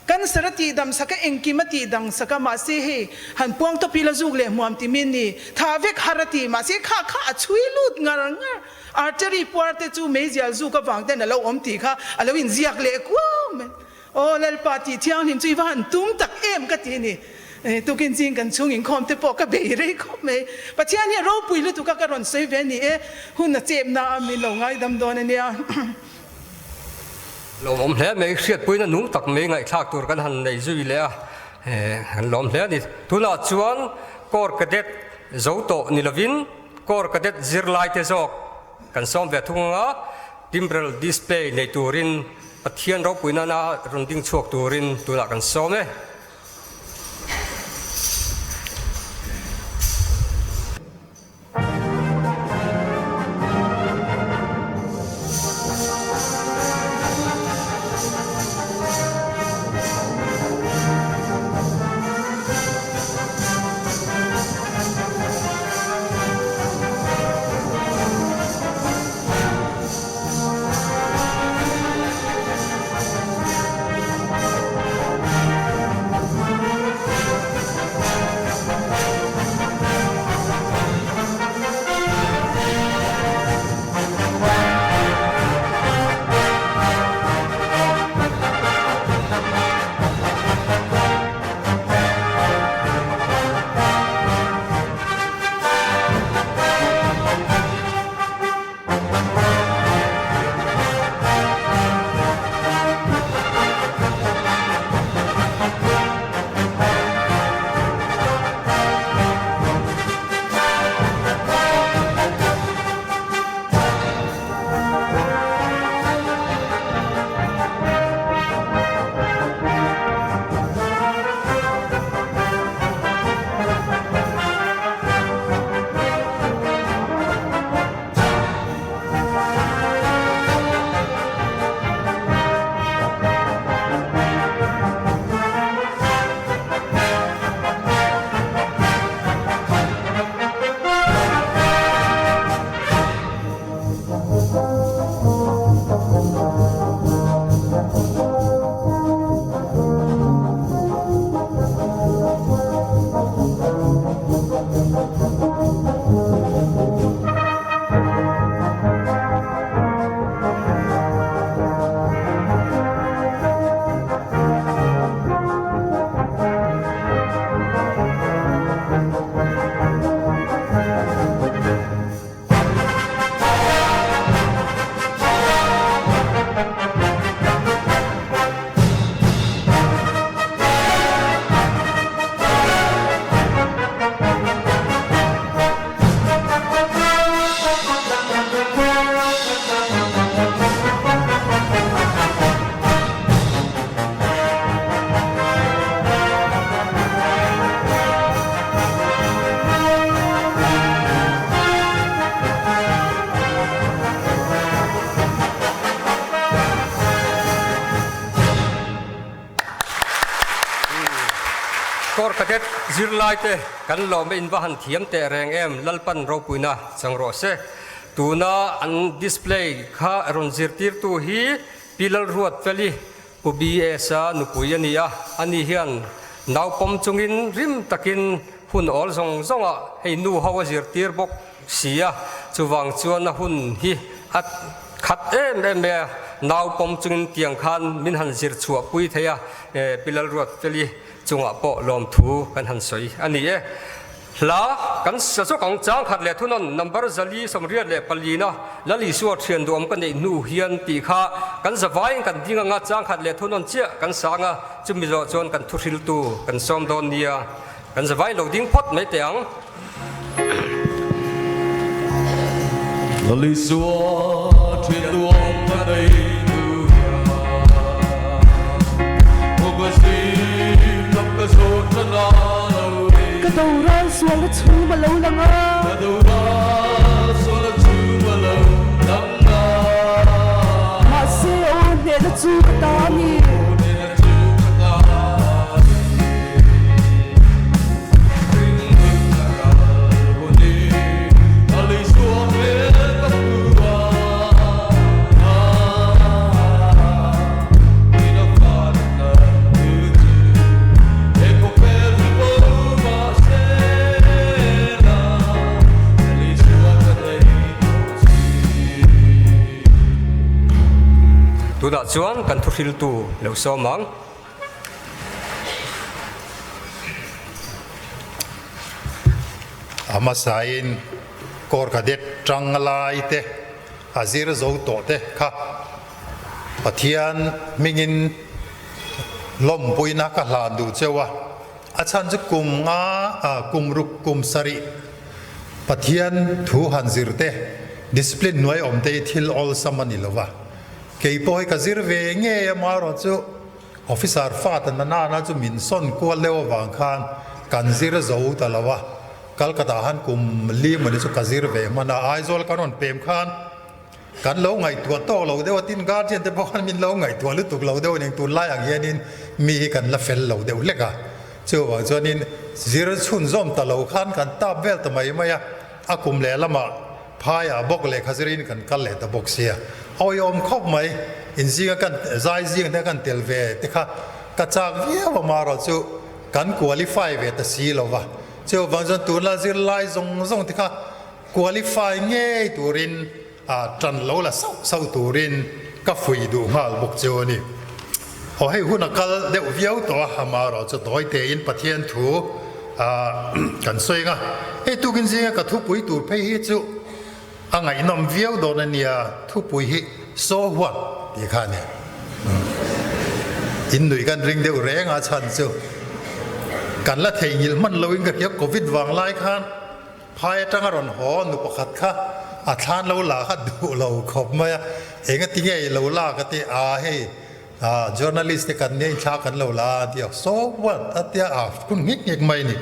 [SPEAKER 7] cancer a tih dam sak a, engkim a tih dang sak a, mahse hei han puang tawp ila zuk leh hmuam ti min ni, tha vek har a ti, mahse kha kha a chhui lut ngar ngar. Artery puar te chu meizial zuk avang ten a lo awm tih kha a lo inziak leh kuau mai. Aw Lalpa tih thianghlim chu i va han tum tak em ka ti a ni. Tukin ching kan chhung inkhawm te pawh ka bei rei khawp mai. Pathian hi a ropui lutuk a ka rawn sawi ve a ni e. Hun a chepna a min lo ngaidam dawn a nia.
[SPEAKER 1] Lawmawm hle mai, hriatpuina nung tak mai ngaihthlak tur kan han nei zui leh a. Kan lawm hle a ni. Tunah chuan Corps Cadet zo tawh ni lovin Corps Cadet zirlaite zawk kan sawm ve thung anga Timbrel display nei turin Pathian ropui nana rawn ding chhuak turin tunah kan sawm e. Corps Cadet zirlaite kan lawm e in va han thiam teh reng em Lalpan ropuina chang rawh se. Tuna an display kha rawn zirtirtu hi Pi Lalruatfeli Pu BS-a nupui a ni a, ani hian nau pawm chungin rim takin hun awl zawng zawngah hei nu ho a zirtir bawk si a, chuvang chuan a hun hi a khat em em mai a, nau pawm chungin tiang khan min han zir chhuah pui thei a, Pi Lalruatfeli chungah pawh lawmthu kan han sawi a ni e. Hla kan sa zawk ang, chang khat leh thunawn number 484 na Lal Isua thian duhawm ka neih hnu hian tih kha kan zavaiin kan ding anga chang khat leh thunawn chiah kan sang a, chumi zawh chuan kan thuhriltu kan sawm dawn nia, kan zavaiin lo ding phawt mai teh ang.
[SPEAKER 8] Lal Isua thian duhawm ka neih hnu hian Hmu ka zim lam ka zawh tan a lo ni.
[SPEAKER 2] Ka doral sual a chhum a lo lang a.
[SPEAKER 8] Ka doral sual a chhum a lo lang a.
[SPEAKER 2] Mahse aw hnehna chu ka ta a ni.
[SPEAKER 8] Hnehna chu ka ta a ni. Ringhmun ka ral hun i a lei suah hmel ka hmu a.
[SPEAKER 1] Tunah chuan kan thuhriltu lo sawm ang.
[SPEAKER 9] A hmasain Corps Cadet tang lai te a zir zo tawh te kha Pathian hmingin lawmpuina ka hlan duh cheu a. A chhan chu kum nga, kum ruk kum sarih Pathian thu han zir te, discipline hnuai awm te hi thil awlsam a ni lo va. Kei pawh hi ka zir ve ngei a, amaherawhchu officer fa ta na nana chu min sawn kual deuh avang khan kan zir zo ta lo a. Calcutta han kum li mawni chu ka zir ve hman a, Aizawl kan rawn pem khan Kan lo ngaihtuah tawk lo deuh a, tin guardian te pawh khan min lo ngaihtuah lutuk lo deuh a ning, tunlai ang hianin mi hi kan la fel lo deuh hlek a, chuvang chuanin zir chhunzawm ta lo khan kan tap vel ta mai mai a, a kum leh lamah phaiah bawk lehkha zirin kan kal leh ta bawk sia, awihawm khawp mai, inzinga kan zai zing te kan tel ve te kha ka chak viau a, marawh chu kan qualify ve ta si lo va, chuvang chuan tunla zirlai zawng zawng te kha Qualify ngei turin a tan lo la sauh sauh turin ka fuih duh nghal bawk chu a ni. Aw hei hun a kal deuh viau tawh a, amaherawh chu tawi tein Pathian thu kan sawi ang a. Hei tukin zinga ka thupui tur phei hi chu a ngaihnawm viau dawn a nia, thupui hi So what tih kha a ni. In nuih kan ring deuh reng a chhan chu kan la theihnghilh hman loin ka hria Covid vang lai khan, Phai atanga rawn haw nu pakhat kha a thlan lo la kha duh lo khawp mai a, enga tinge i lo la ka ti a, hei journalist te kan nia inthla kan lo la a ti a, so what a tia a hun ngik ngik mai a ni.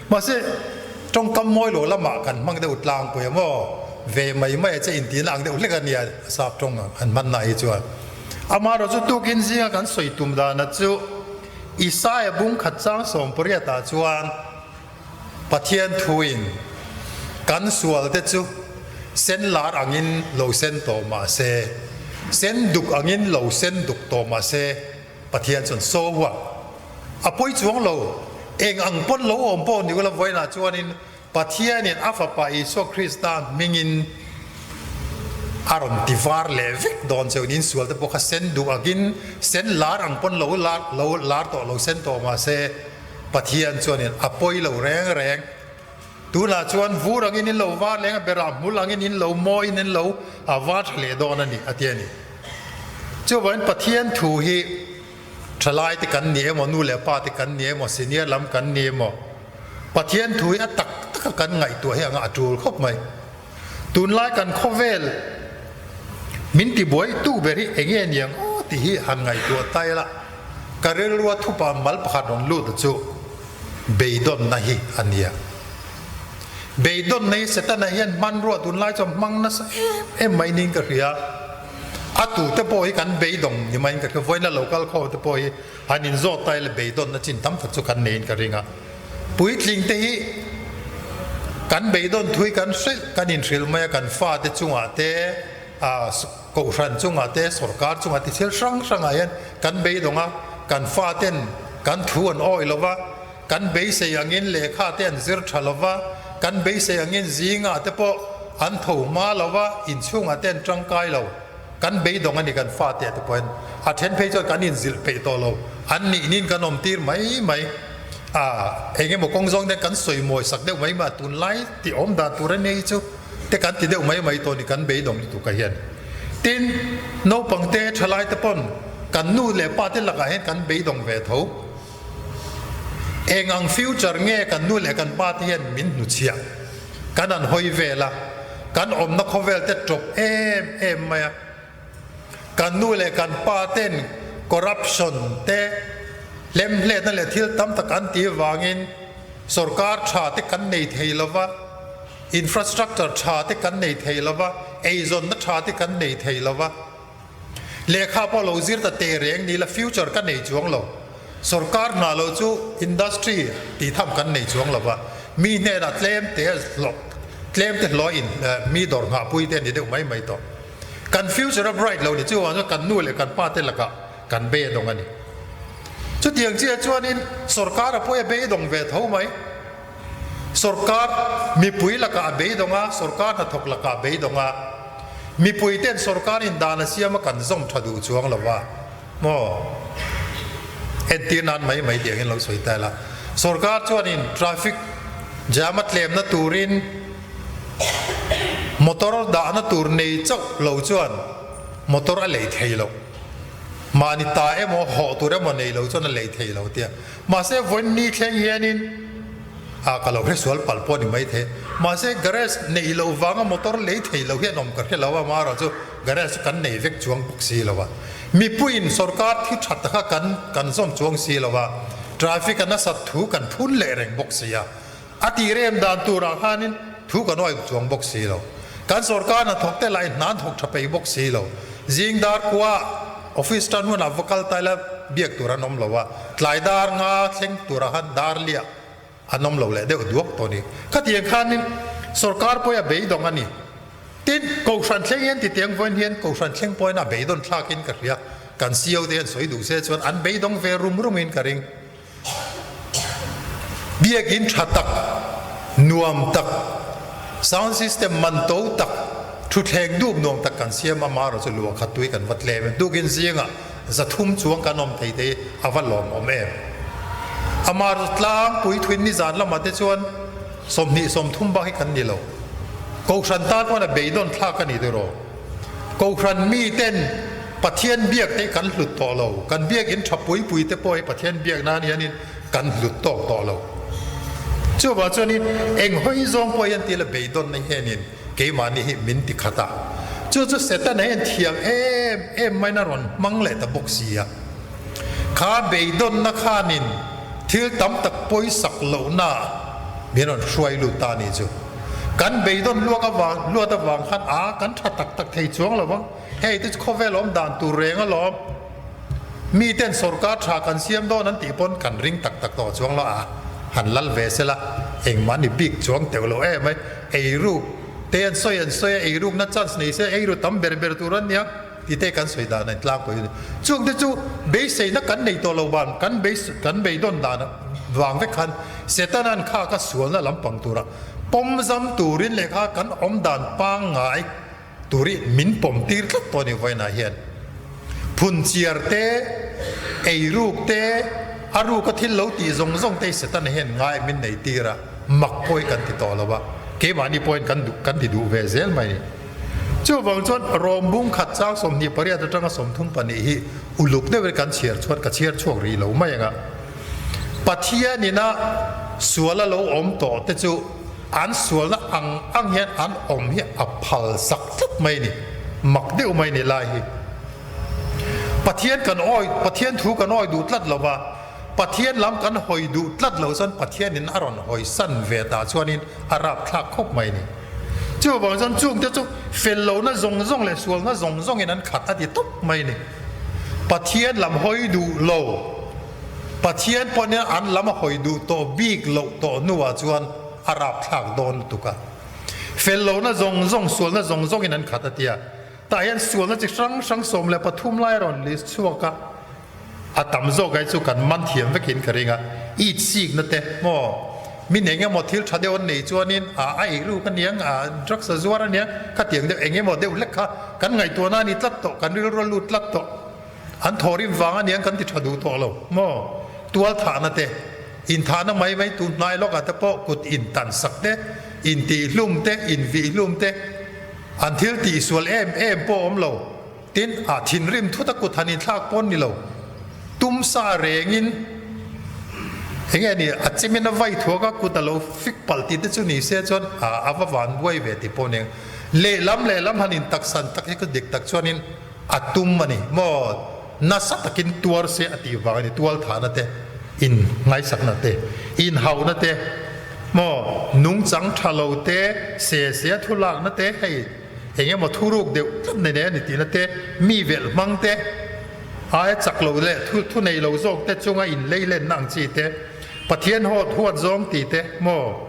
[SPEAKER 9] Mahse tawngkam mawi lo lamah kan hmang deuh tlangpui a maw, ve mai mai a che intihna ang deuh hlek a nia sap tawng an hmanna hi chuan. Amaherawhchu tukin zinga kan sawi tum dana chu Isaiah bung khat chang 18 ah chuan, Pathian thuin kan sualte chu sen lar angin lo sen tawh mah se, sen duk angin lo sen duk tawh mah se, Pathian chuan so what? A pawi chuang lo, eng ang pawn lo awm pawh ni ula vawiinah chuanin Pathianin a Fapa Isua Krista hmingin a rawn ti var leh vek dawn cheu niin sualte pawh kha sen duk angin sen lar ang pawn lo lar tawh lo sen tawh mah se, Pathian chuanin a pawi lo reng reng. Tunah chuan vur angin in lo var leng a, berah hmul angin in lo mawiin in lo a var tha leh dawn a ni, a ti a ni. Chuvangin Pathian thu hi thalai te kan ni emaw, nu leh pa te kan ni emaw, senior lam kan ni emaw, Pathian thu hi a tak taka kan ngaihtuah hi anga a tul khawp mai. Tunlai kan khawvel min tibuai tu ber hi enge niang aw tih hi han ngaihtuah ta ila, ka rilrua thupa mal pakhat rawn lut a chu beidawnna hi a nia. Beidawnna hi Setana hian hmanrua tunlai chuan hmang nasa em em mai niin ka hria. A tute pawh hi kan beidawng ni maiin ka hria, vawiina lo kal khawm te pawh hi han inzawt ta ila beidawnna chin tam tak chu kan neiin ka ring a. Puitling te hi kan beidawn thui kan hrilh kan inhrilh mai a, kan fate chungah te, kohhran chungah te, sorkar chungah te thil hrang hrangah hian kan beidawng a, kan faten kan thu an awih lo va, kan beisei angin lehkha te an zir tha lo va, kan beisei angin zingah te pawh an tho hma lo va, inchhungah te an tangkai lo. Kan beidawng a ni kan fate te pawhin a then phei chuan kan inzilh peih tawh lo, an nihnin kan awm tir mai mai a, eng emaw kawng zawng te kan sawi mawi sak deuh mai mai a, tunlai tih awm dan tur a nei chu te kan ti deuh mai mai tawh ni kan beidawng lutuk ah hian. Tin, naupang te thalai te pawn kan nu leh pa te lakah hian kan beidawng ve tho. Eng ang future nge kan nu leh kan pa te hian min hnuchhiah? Kan an hawi vel a, kan awmna khawvel te tawp em em mai a. Kan nu leh kan pa ten corruption te, hlemhletna leh thil tam tak an tih vangin sorkar tha te kan nei thei lo va, infrastructure tha te kan nei thei lo va, eizawnna tha te kan nei thei lo va. Lehkha pawh lo zir ta teh reng ni la future ka nei chuang lo. Sorkar hna lo chu industry tih tham kan nei chuang lo va, mi hnenah tlem te hlawh tlem te hlawh in mi dawr nghah pui te a ni deuh mai mai tawh. Kan future a bright lo ni chu vang chuan kan nu leh kan pa te lakah kan bei a dawng a ni. Chutiang chiah chuanin sorkar a pawi a beidawng ve tho mai. Sorkar mipui lakah a beidawng a, sorkar hnathawk lakah a beidawng a. Mipui ten sorkar in dan a siam a kan zawm tha duh chuang lo va maw? Entir nan mai mai tih angin lo sawi ta ila. Sorkar chuanin traffic jam a tlemna turin motor dahna tur nei chauh lo chuan motor a lei thei lo. Mahni ta emaw hawh tur emaw nei lo chuan a lei thei lo tia. Mahse vawiin ni thleng hianin ah ka lo hre sual palh pawh a ni maithei. Mahse garage neih loh vanga motor lei thei lo hi an awm ka hre lo a, amaherawh chu garage chu kan nei vek chuang bawk si lo a. Mipuiin sorkar thi tha taka kan kan zawm chuang si lo a, traffic a nasat thu kan phun leh reng bawk si a. A tih rem dan turah khanin thu kan awih chuang bawk si lo. Kan sorkar hnathawk te lah in hna an thawk tha peih bawk si lo. Zing dar khua office tan hunah va kal ta ila biak tur an awm lo a, tlai dar nga thleng turah khan dar liah an awm lo leh deuh duak tawh a ni. Khatiang khanin sorkar pawhin a beidawng a ni. Tin, Kohhran thleng hian titiang vawiin hian Kohhran thleng pawhin a beidawn thlakin ka hria. Kan CO te hian sawi duh se chuan an beidawng ve rum rumin ka ring. Biakinn tha tak, nuam tak, sound system man to tak, thutthleng dup nuam tak kan siam a, amaherawh chu luah khat tui kan va tlem em. Tukin zingah 300 chuang kan awm thei te hi a va lawmawm em. Amaherawh tlangpui thuin nizan lamah te chuan 20 30 bak hi kan ni lo. Kohhran tan pawn a beidawn thlak a ni tiraw. Kohhran miten Pathian biak te hi kan hlut tawh lo, kan biakin tha pui pui te pawh hi Pathian biak nan hianin kan hlut tawk tawh lo. Chuvang chuanin eng hawi zawng pawh hian tila beidawnna hianin keimahni hi min ti khat a. Chu chu Setana hian thiam em em maiin a rawn hmang leh ta bawk si a. Kha beidawnna khanin thil tam tak pawisak lohna min rawn hruai lut ta a nih chu. Kan beidawn luak avang luat avang khan a kan tha tak tak thei chuang lo vang. Hei te chu khawvel awm dan tur reng alawm. Mi ten sorkar tha kan siam dawn an tih pawn kan ring tak tak tawh chuang lo a, han lal ve sela engmah ni bik chuang teuh lo em mai. Eiruk te an sawi an sawi a, eirukna chance nei se eiru tam ber ber tur an nia ti te kan sawi dan a intlangpui a ni. Chung te chu beiseina kan nei tawh lo ban kan kan beidawn dan vang vek khan Setana'n kha ka sualna lampang tura pawmzam turin lehkha kan awm dan pangngai Turi min pawm tir tlat tawh a ni vawiinah hian. Phunchiar te, eiruk te, a ruka thil lo tih zawng zawng te hi Setana hian ngai min nei tir a, mak pawh hi kan ti tawh lo a, keimahni pawhin kan duh kan ti duh ve zel mai a ni. Chuvang chuan Rom bung khat chang 28 atanga 34 hi uluk deuhin kan chhiar chuan ka chhiar chhuak rih lo mai ang a. Pathianina suala lo awm tawh te chu An sualna ang ang hian an awm hi a phal sak tlat mai ni, mak deuh mai ni lai hi. Pathian kan awi, Pathian thu kan awi duh tlat lo va, Pathian lam kan hawi duh tlat lo chuan Pathianin a rawn hawi san ve ta chuanin a rapthlak khawp mai ni. Chuvang chuan chungte chu fel lohna zawng zawng leh sualna zawng zawngin an khat a ti tawp mai ni. Pathian lam hawi duh lo. Pathian pawh nia an lam a hawi duh tawh bik loh tawh hnuah chuan a rapthlak dawn lutuk a. Fel lohna zawng zawng, sualna zawng zawngin an khat a tia. Tah hian sualna chi hrang hrang 13 lai a rawn list chhuak a, a tam zawk ai chu kan man thiam vekin ka ring a. It sikna te maw, min eng emaw thil tha deuh an nei chuanin a a ei ruk a niang, a drugs a zuar a niang, khatiang deuh eng emaw deuh hlek kha kan ngaihtuahna a ni tlat tawh, kan rilru a lut tlat tawh. An thawhrim vang a niang kan ti tha duh tawh lo maw? Tual thahna te, inthahna mai mai tu hnai lawkah te pawh kut intan sak te, intihhlum te, invihhlum te, an thil tihsual em em pawh awm lo. Tin, a thinrim thut a kut han inthlak pawn ni lo. Tum sa rengin eng nge ni, a chimin a vai thuak a, kut a lo fik palh tih te chu ni se chuan a va van buai ve tih pawh nia. Lehlam lehlam han intaksan tak hi ka dik tak chuanin, A tum a ni maw? Nasa takin tuar se a tih vang a ni, tual thahna te, in ngaisakna te, in hauhna te, maw nungchang tha lo te, se se a thu lakna te, hei eng emaw thuruk deuh tlat nei nei a ni tihna te, mi velh hmang te, aia chak lo leh thu thu nei lo zawk te chunga in leilenna ang chi te, Pathian hawt huat zawng tih te, maw?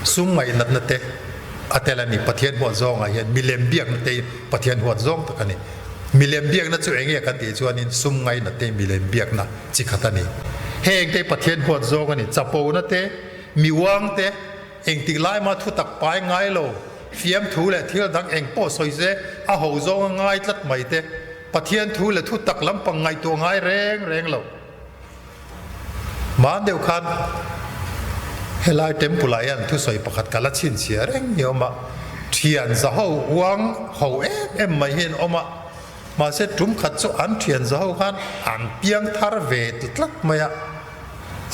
[SPEAKER 9] Sum ngaihnatna te a tel a ni. Pathian huat zawngah hian milem biakna te hi Pathian huat zawng tak a ni. Milem biakna chu eng nge kan tih chuanin sum ngaihnat te hi milem biakna chi khat a ni. Heng te hi Pathian huat zawng a ni. Chapona te, mi uang te, engtik lai mah thu tak pai ngai lo, fiamthu leh thil dang eng pawh sawi se a ho zawng a ngai tlat mai te, Pathian thu leh thu tak lampang ngaihtuah ngai reng reng lo. Hmaan deuh khan helai temple ah hian thusawi pakhat ka la chhinchhiah reng ni awm a, thian za ho uang ho em em mai hi an awm a. Mahse tum khat chu an thian za ho khan an piang thar ve ti tlat mai a,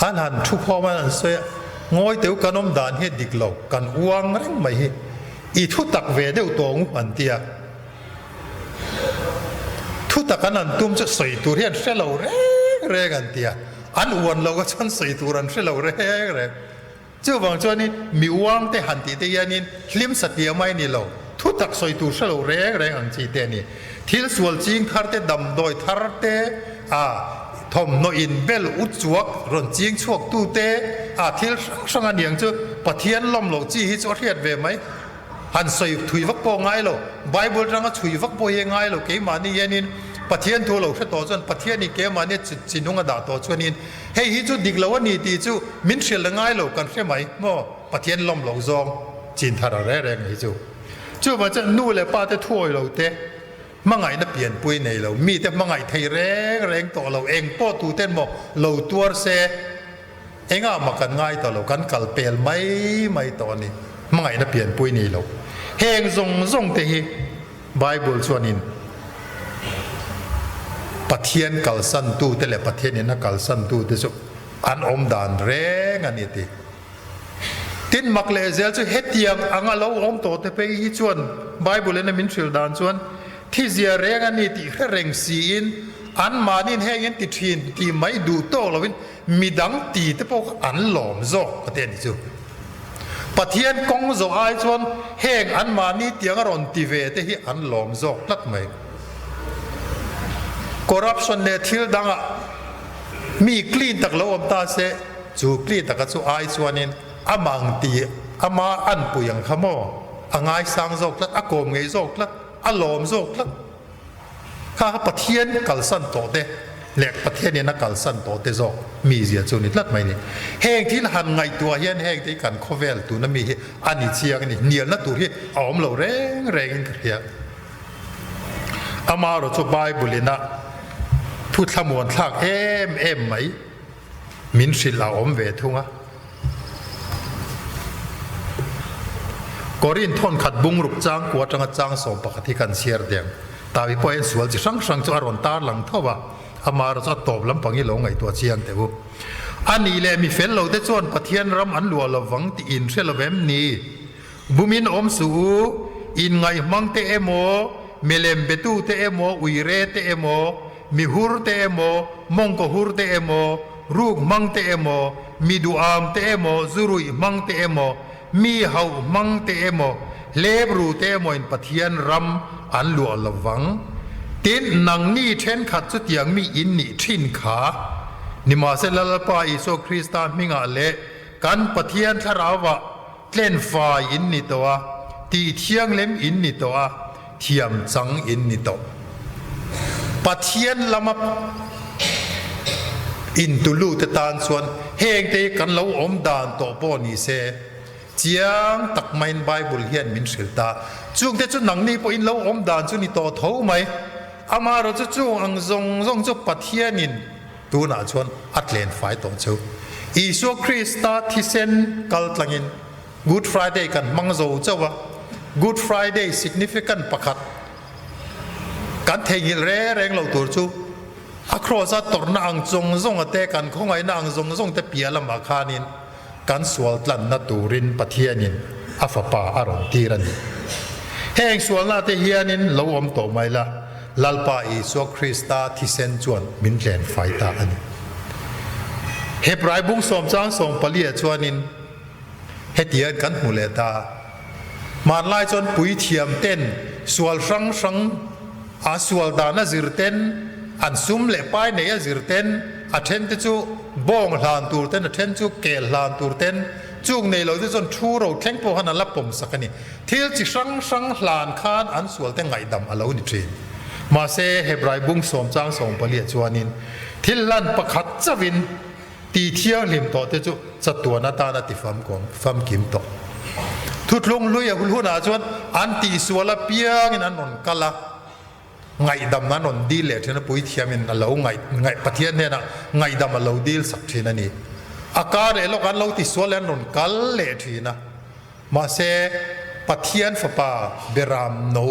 [SPEAKER 9] an han thu khawm a an sawi a, Ngawi teu kan awm dan hi a dik lo, kan uang reng mai hi, i thu tak ve deuh tawh ngu an ti a. Thu tak an han tum chu sawi tur hi an hre lo reng reng an ti a, an uan lo kha chuan sawi tur an hre lo reng reng. Chuvang chuanin mi uang te han tih te hianin hlim satliah mai ni lo, thu tak sawi tur hre lo reng reng ang chi te a ni. Thil sual ching thar te, damdawi thar te, a thawmhnaw in bel u chuak rawn ching chhuak tu te, a thil hrang hrang a niang chu Pathian lawm loh chi hi chu a hriat ve mai. Han sawi thui vak pawh ngai lo, Bible atanga chhui vak pawh hi a ngai lo, keimahni hianin Pathian thu lo hre tawh chuan Pathianin keimahni chi nung a dah tawh chuanin hei hi chu dik lo a ni tih chu min hrilh a ngai lo kan hre mai maw, Pathian lawm loh zawng chin thar a reng reng hi chu. Chuvang chuan nu leh pa te thuawi lo te, hmangaihna pianpui nei lo, mite hmangaih thei reng reng tawh lo, eng pawh tuten maw lo tuar se, Engah mah kan ngai tawh lo, kan kal pel mai mai tawh a ni. Hmangaihna pianpui ni lo. Heng zawng zawng te hi Bible chuanin Pathian kalsan tute leh Pathianin a kalsan tute chu an awm dan reng a ni ti. Tin mak leh zel chu hetiang anga lo awm tawh te phei hi chuan Bible in a min hrilh dan chuan thizia reng a ni tih hre reng siin anmahniin heng in ti thin tih mai duh tawk loin Midang ti te pawh kha an lawm zawk ka ti a ni chu. Pathian kawng zawh ai chuan heng anmahni tiang a rawn ti ve te hi an lawm zawk tlat mai. Corruption leh thil dangah mi clean tak lo awm ta se, chu clean taka chu ai chuanin amah ang ti ama anpui ang kha maw a ngaisang zawk tlat, a kawm ngei zawk tlat, a lawm zawk tlat. Kha kha Pathian kalsan tawh te leh Pathianin a kalsan tawh te zawk mizia chu ni tlat mai ni. Heng thil han ngaihtuah hian heng te hi kan khawvel tuna mi hi a ni chiang a ni. Hnialna tur hi a awm lo reng rengin ka hria. Amaherawh chu Bible ina thu thlamuan thlak em em mai min hrilh a awm ve thung a. Korin thawnkhat bungruk chang kua atanga chang 11 hi kan chhiar deng. Tawi pawh hian sual chi hrang hrang chu a rawn tar lang tho a, amaherawh chu a tawp lampang hi lo ngaihtuah chiang teh u. A nih leh mi fel lo te chuan Pathian ram an luah lovang tih in hre lo em ni? Bumin awm suh u, inngaihmang te emaw, milem betu te emaw, uire te emaw, Mi hur te emaw, mawngkaw hur te emaw, ruk hmang te emaw, mi duham te emaw, zuruih hmang te emaw, mi hauh hmang te emaw, hlep ru te emawin Pathian ram an luah lo vang. Tin, nangni thenkhat chutiang mi in nih thin kha, nimahsela Lalpa Isua Krista hmingah leh kan Pathian Thlarauah tlenfai in ni tawh a, tih thianghlim in ni tawh a, thiam chang in ni tawh. Pathian lama intulute tan chuan hengte hi kan lo awm dan tawh pawh ni se, chiang tak maiin Bible hian min hrilh ta. Chungte chu nangni pawhin lo awm dan chu ni tawh tho mai. Amaherawhchu chung ang zawng zawng chu Pathianin Tunah chuan a tlen fai tawh chu. Isua Krista thisen kal tlangin Good Friday kan hmang zo chauh a, Good Friday significant pakhat kan theihnghilh reng reng lo tur chu a kraws a tawrhna ang zawng zawng a te, kan khawngaihna ang zawng zawng te piah lamah khanin kan sual tlanna turin Pathianin a Fapa a rawn tir a ni. Heng sualna te hianin lo awm tawh mai la, Lalpa Isua Krista thisen chuan min tlen fai ta a ni. Hebrai bung sawm chang sawm paliah chuanin hetiang kan hmu leh ta. Hmanlai chuan puithiam ten sual hrang hrang a sual dan a zir ten, an sum leh pai nei a zir ten, a then te chu bawng hlan tur ten, a then chu kel hlan tur ten, chung nei lo te chuan thu ro thleng pawh khan an la pawm sak a ni. Thil chi hrang hrang hlan khan an sual te ngaihdam a lo ni thin. Mahse, Hebrai bung sawm chang sawm paliah chuanin thil hlan pakhat chauhin Ti thianghlim tawh te chu chatuan atana ti famkim tawh. Thuthlung hlui a hunah chuan an tihsual apiangin an rawn kal a, ngaihdam an rawn dil leh thin a, puithiamin a lo ngaih Pathian hnenah ngaihdam a lo dil sak thin a ni. A kar leh lawk an lo tisual leh an rawn kal leh thin a. Mahse, Pathian Fapa Beram No.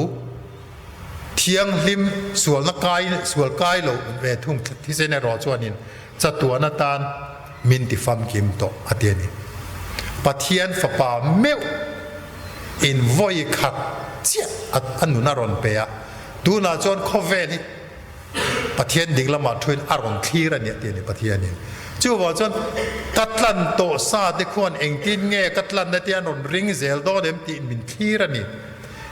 [SPEAKER 9] Thianghlim sualna kai sual kai lo ve thung thisen erawh chuanin chatuan atan min ti famkim tawh a ti a ni. Pathian Fapa meuh in vawi khat chiah a nun a rawn pe a, tunah chuan khawvel hi Pathian ding lamah thuin a rawn thlir a ni a ti a ni Pathianin. Chuvang chuan ka tlan tawh sa te khuan engtin nge ka tlanna te an rawn ring zel dawn em tih min thlir a ni.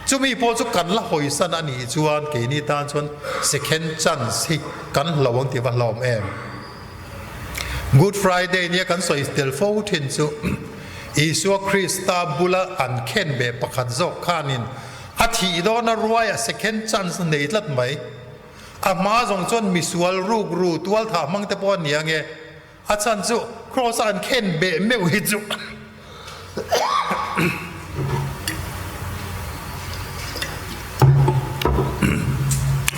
[SPEAKER 9] Chumi pawh chu kan la hawisan a nih chuan keini tan chuan second chance hi kan hlo ang tih va hlawm em. Good Friday nia kan sawi tel fo thin chu Isua Krista bula an khen ve pakhat zawk khanin a thih dawna ruaia second chance nei tlat mai. A hma zawng chuan misual ruk ru tualthah hmang te pawh a ni ange. A chhan chu Kraws a an khen beh meuh hi chu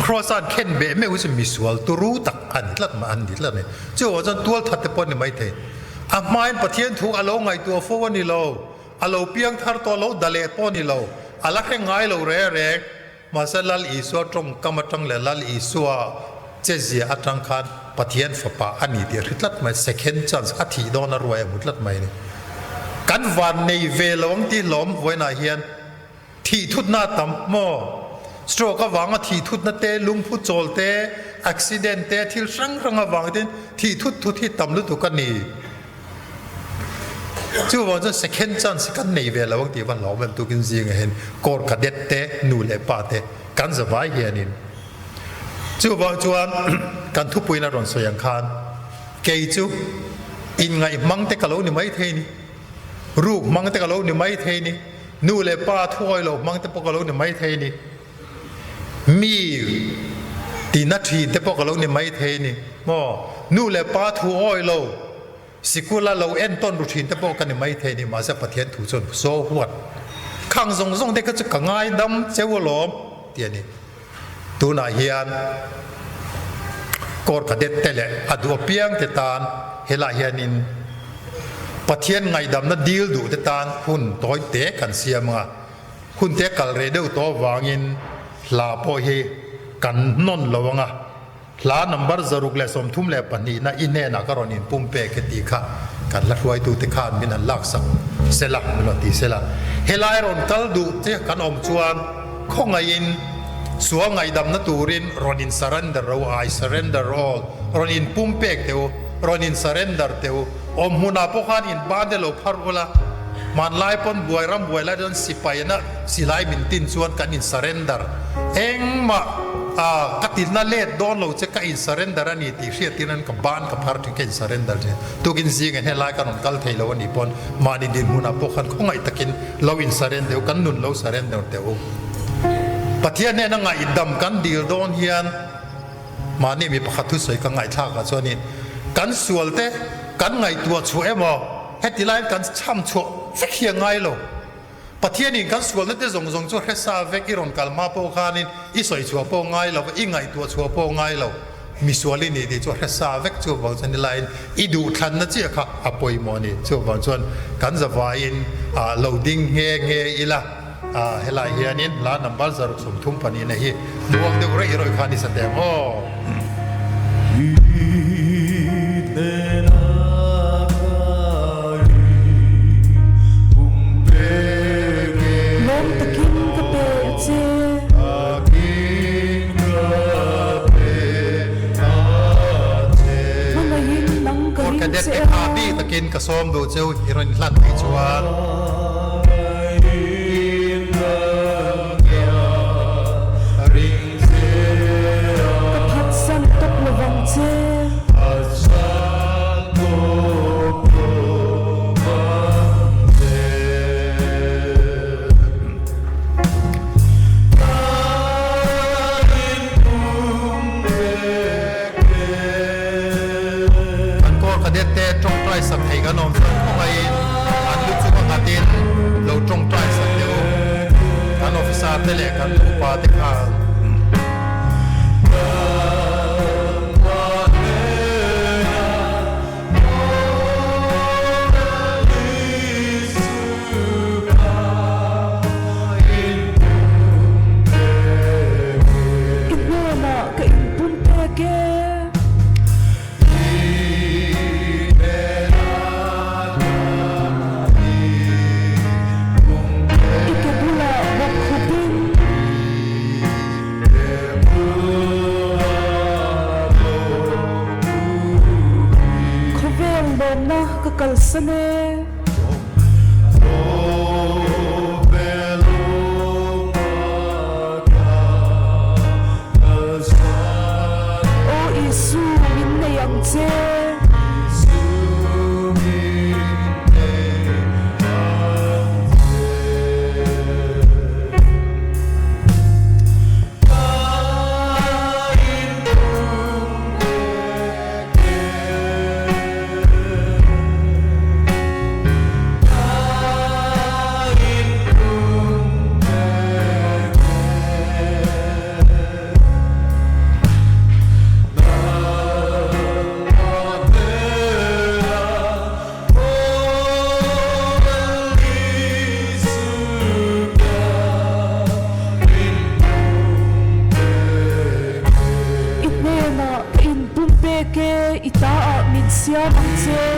[SPEAKER 9] Kraws a an khen beh meuh hi chu misual turu tak a ni tlat mai an ni tlat a ni. Chuvang chuan tualthat te pawh a ni maithei. A hmain Pathian thu a lo ngaihtuah fo a ni lo, a lo piang thar tawh a lo da leh pawh a ni lo, a la hre ngai lo reng reng. Mahse Lal Isua tawngkam atang leh Lal Isua chezia atang khan Pathian fapa a ni tih a hre tlat mai, second chance a thih dawn a ruai a hmu tlat mai a ni. Kan van nei ve lo ang tih hlawm vawiinah hian thih thutna a tam maw? Stroke avanga thih thutna te, lungphu chawl te, accident te, thil hrang hrang avang te thih thut thut hi tam lutuk a ni. Chuvang chuan second chance hi kan nei ve lo ang tih va hlauh em tukin zingah hian Corps Cadet te nu leh pa te kan za vai hianin chuvang chuan kan thupuiin a rawn sawi ang khan kei chu inngaih hmang te ka lo ni mai thei ni, ruk hmang te ka lo ni mai thei ni, nu leh pa thuawi lo hmang te pawh ka lo ni mai thei ni, mi tina thin te pawh ka lo ni mai thei ni maw, nu leh pa thu awi lo sikula lo entawn ru thin te pawh ka ni mai thei ni, mahse Pathian thu chuan so huat khang zawng zawng te kha chu ka ngaidam cheu alawm ti a ni. Tunah hian Corps Cadet te leh a duh apiang te tan helaiah hianin Pathian ngaihdamna dil duh te tan hun tawi te kan siam anga, Hun te kal reh deuh tawh avangin hla pawh hi kan hnawn lo ang a, hla number 632 na i hnenah ka rawn inpum pek e tih kha kan hla hruaitute khan min han laksak sela, min rawn ti sela. Helai rawn kal duh che kan awm chuan khawngaihin sual ngaihdamna turin rawn in surrender ro, I surrender all, rawn inpum pek teh u, rawn in surrender teh u. Awm hmunah pawh khan in ban te lo phar ula, hmanlai pawn buai ram buai lai chuan sipai na silai min tin chuan kan in surrender. Engmah ah ka tilna let dawn lo che ka in surrender a ni tih hriat tir an ka ban ka phar thin ka in surrender thin. Tukin zing in helai ka rawn kal thei lo a nih pawn mahni dinhmunah pawh khan khawngaih takin lo in surrender u, kan nun lo surrender teh u. Pathian hnena ngaihdam kan dil dawn hian, Mahni mi pakhat thusawi ka ngaihthlak ah chuanin kan sual te kan ngaihtuah chhuah emaw heti laiin kan chham chhuah vek hi a ngai lo. Pathianin kan sualna te zawng zawng chu hresa vek i rawn kal hma pawh khanin i sawi chhuah pawh ngai lo va, i ngaihtuah chhuah pawh ngai lo. Misual i nih tih chu hresa vek chu vang chuan nilaiin i duhthlanna chiah kha a pawimawh a ni. Chuvang chuan kan zavaiin lo ding nghe nghe ila. Helai hianin hla number 632 na hi muang deuh raih rawih kha ni sa teh ang aw.
[SPEAKER 2] Lawm takin ka pe a che. Hmangaihin nang ka ring
[SPEAKER 9] Cadet
[SPEAKER 2] che
[SPEAKER 9] te
[SPEAKER 2] a.
[SPEAKER 9] kha bik takin ka sawm duh cheu i rawn hlan theih chuan.
[SPEAKER 2] Ka phatsan tawp lovang che.
[SPEAKER 9] An Corps Cadet te tawngtai sak thei kan awm chuan khawngaihin an lu chunga nghatin lo tawngtai sak teh u. Kan officer te leh kan upa te khan.
[SPEAKER 2] kalsan e. Aw Isu, min nei ang che. I hnenah ka inpumpek e, i ta ah min siam ang che.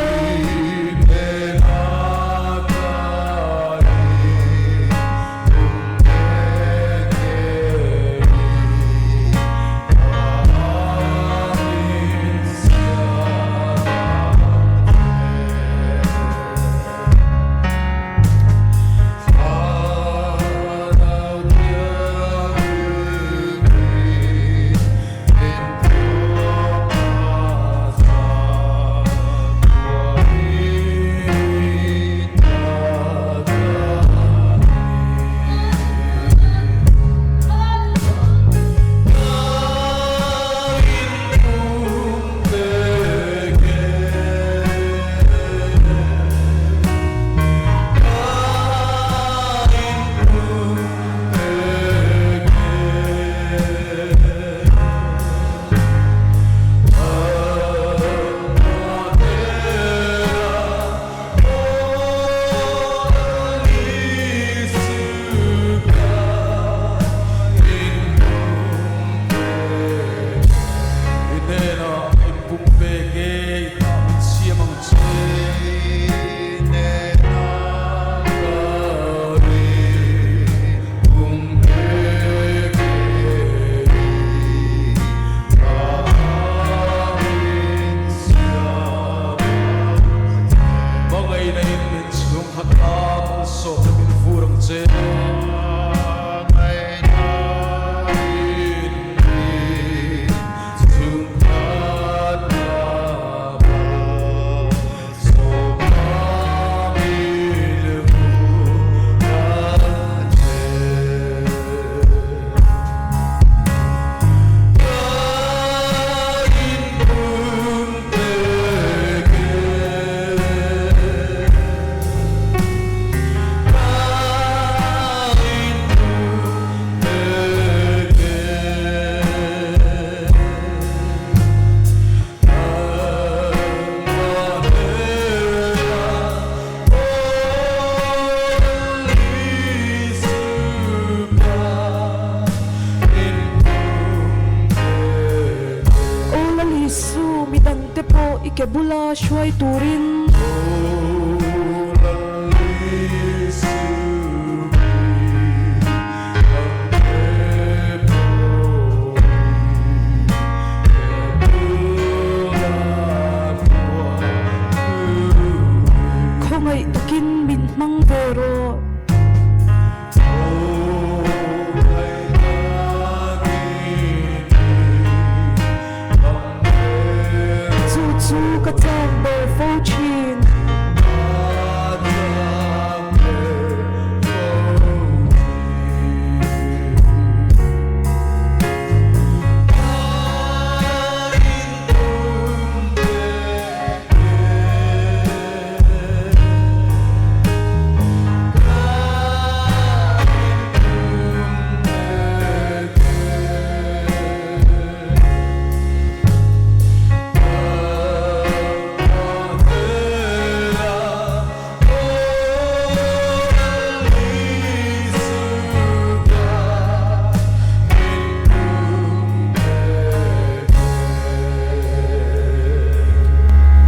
[SPEAKER 2] Aw Lalisu, midangte pawh i ke bula hruai turin. Khawngaih takin min hmang ve rawh. Chu chu ka chak ber fo thin.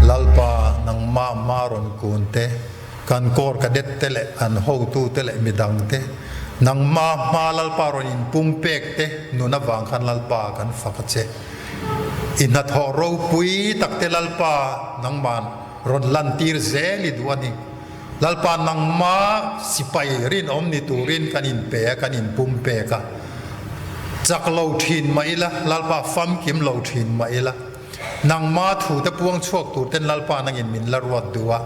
[SPEAKER 9] Lalpa, nangmah hma rawn kun te, kan Corps Cadet te leh an hotu te leh midang te, nangmah hma Lalpa rawn inpumpek te nun avang khan Lalpa kan fak a che. I hnathawh ropui tak te Lalpa nangman. rawn lantir zel i duh a ni. Lalpa nangma sipai rinawm ni turin kan inpe a, kan inpumpek a. Chak lo thin mah ila, Lalpa famkim lo thin mah ila, nangma thute puang chhuak tur ten Lalpa nangin min la ruat duh a.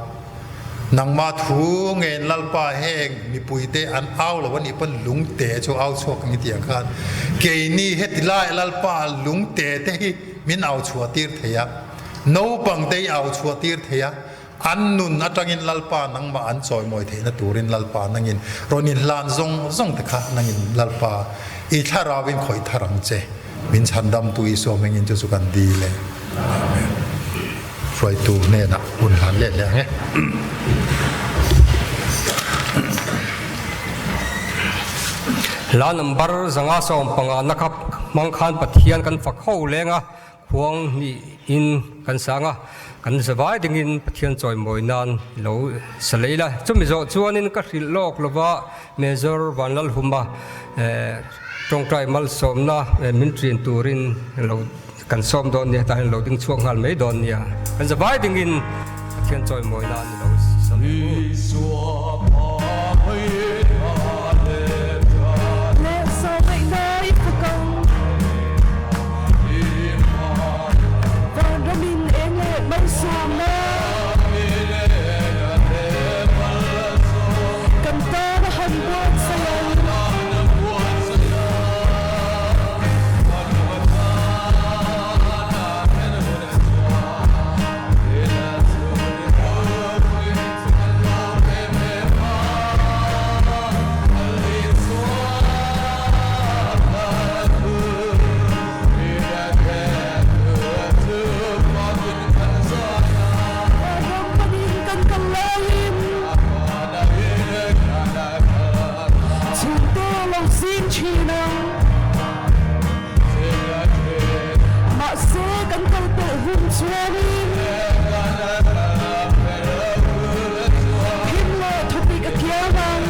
[SPEAKER 9] Nangma thu ngen Lalpa heng mipuite an au lo a nih pawn lungte chu au chhuak ang i tih ang khan keini heti lai Lalpa lungte te hi min au chhuah tir thei a, naupang te hi au chhuah tir thei a, an nun atangin Lalpa nangmah an chawimawi theihna turin Lalpa nangin rawn inhlan zawng zawng te kha nangin Lalpa i thlarauin khawih thar ang che min chhandamtu Isua hmingin chu chu kan dil e. Amen. Hruaitu hnenah hun hlan let leh ang e.
[SPEAKER 1] Hla number 115 na kha hmang khan Pathian kan fak ho leng a, khuang hnih in kan sang a, kan zavai dingin Pathian chawimawi nan lo sa lei la. Chumi zawh chuanin ka hrilh lawk lova Major Vanlalhuma tawngtai malsawmna min ṭin turin lo Kan sawm dawn nia, tah hian lo ding chhuak nghal mai dawn nia. Kan zavai dingin Pathian chawimawi na ni lo sa mai u.
[SPEAKER 2] Mahse kan kal pelh hun chuanin Thim leh thawpik a kiang ang.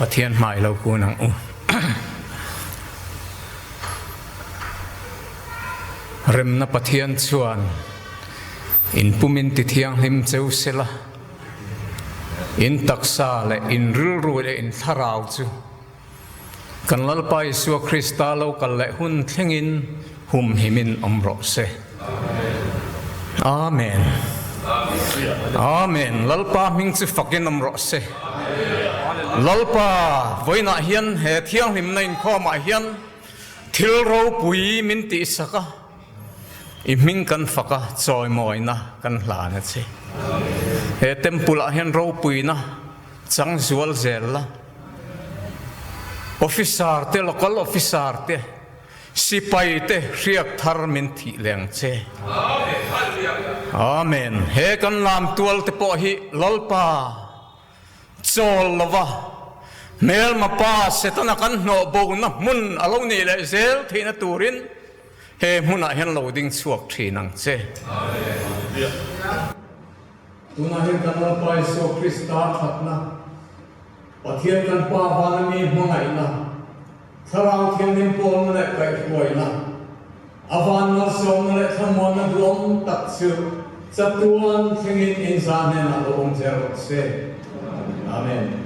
[SPEAKER 10] Pathian hmai lo kun ang u. Remna Pathian chuan in pumin ti thianghlim cheu sela, in taksa leh in rilru leh in thlarau chu kan Lalpa Isua Krista lo kal leh hun thlengin humhimin awm rawh se. Amen. Amen. Lalpa hming chu fakin awm rawh se. Lalpa vawiinah hian he thianghlimna inkhawmah hian thil ropui min tihsak a, i hming kan fak a, chawimawina kan hlan a che. He temple ah hian ropuina chang zual zel la. Officer te, local officer te, Sipai te hriak thar min thih leng che. Amen. He kan lam tual te pawh hi Lalpa chawl lova hmelma pa Setana kan hnawh bo na hmun a lo nih leh zel theihna turin he hmunah hian lo ding chhuak thin ang che. Tunah hian kan Lalpa Isua Krista thatna, Pathian kan Pa vana mi hmangaihna, Thlarau Thianghlim pawlna leh kaihhruaina, a van malsawmna leh thlamuanna duhawm tak chu chatuan thlengin inza hnenah lo awm zel rawh se. Amen.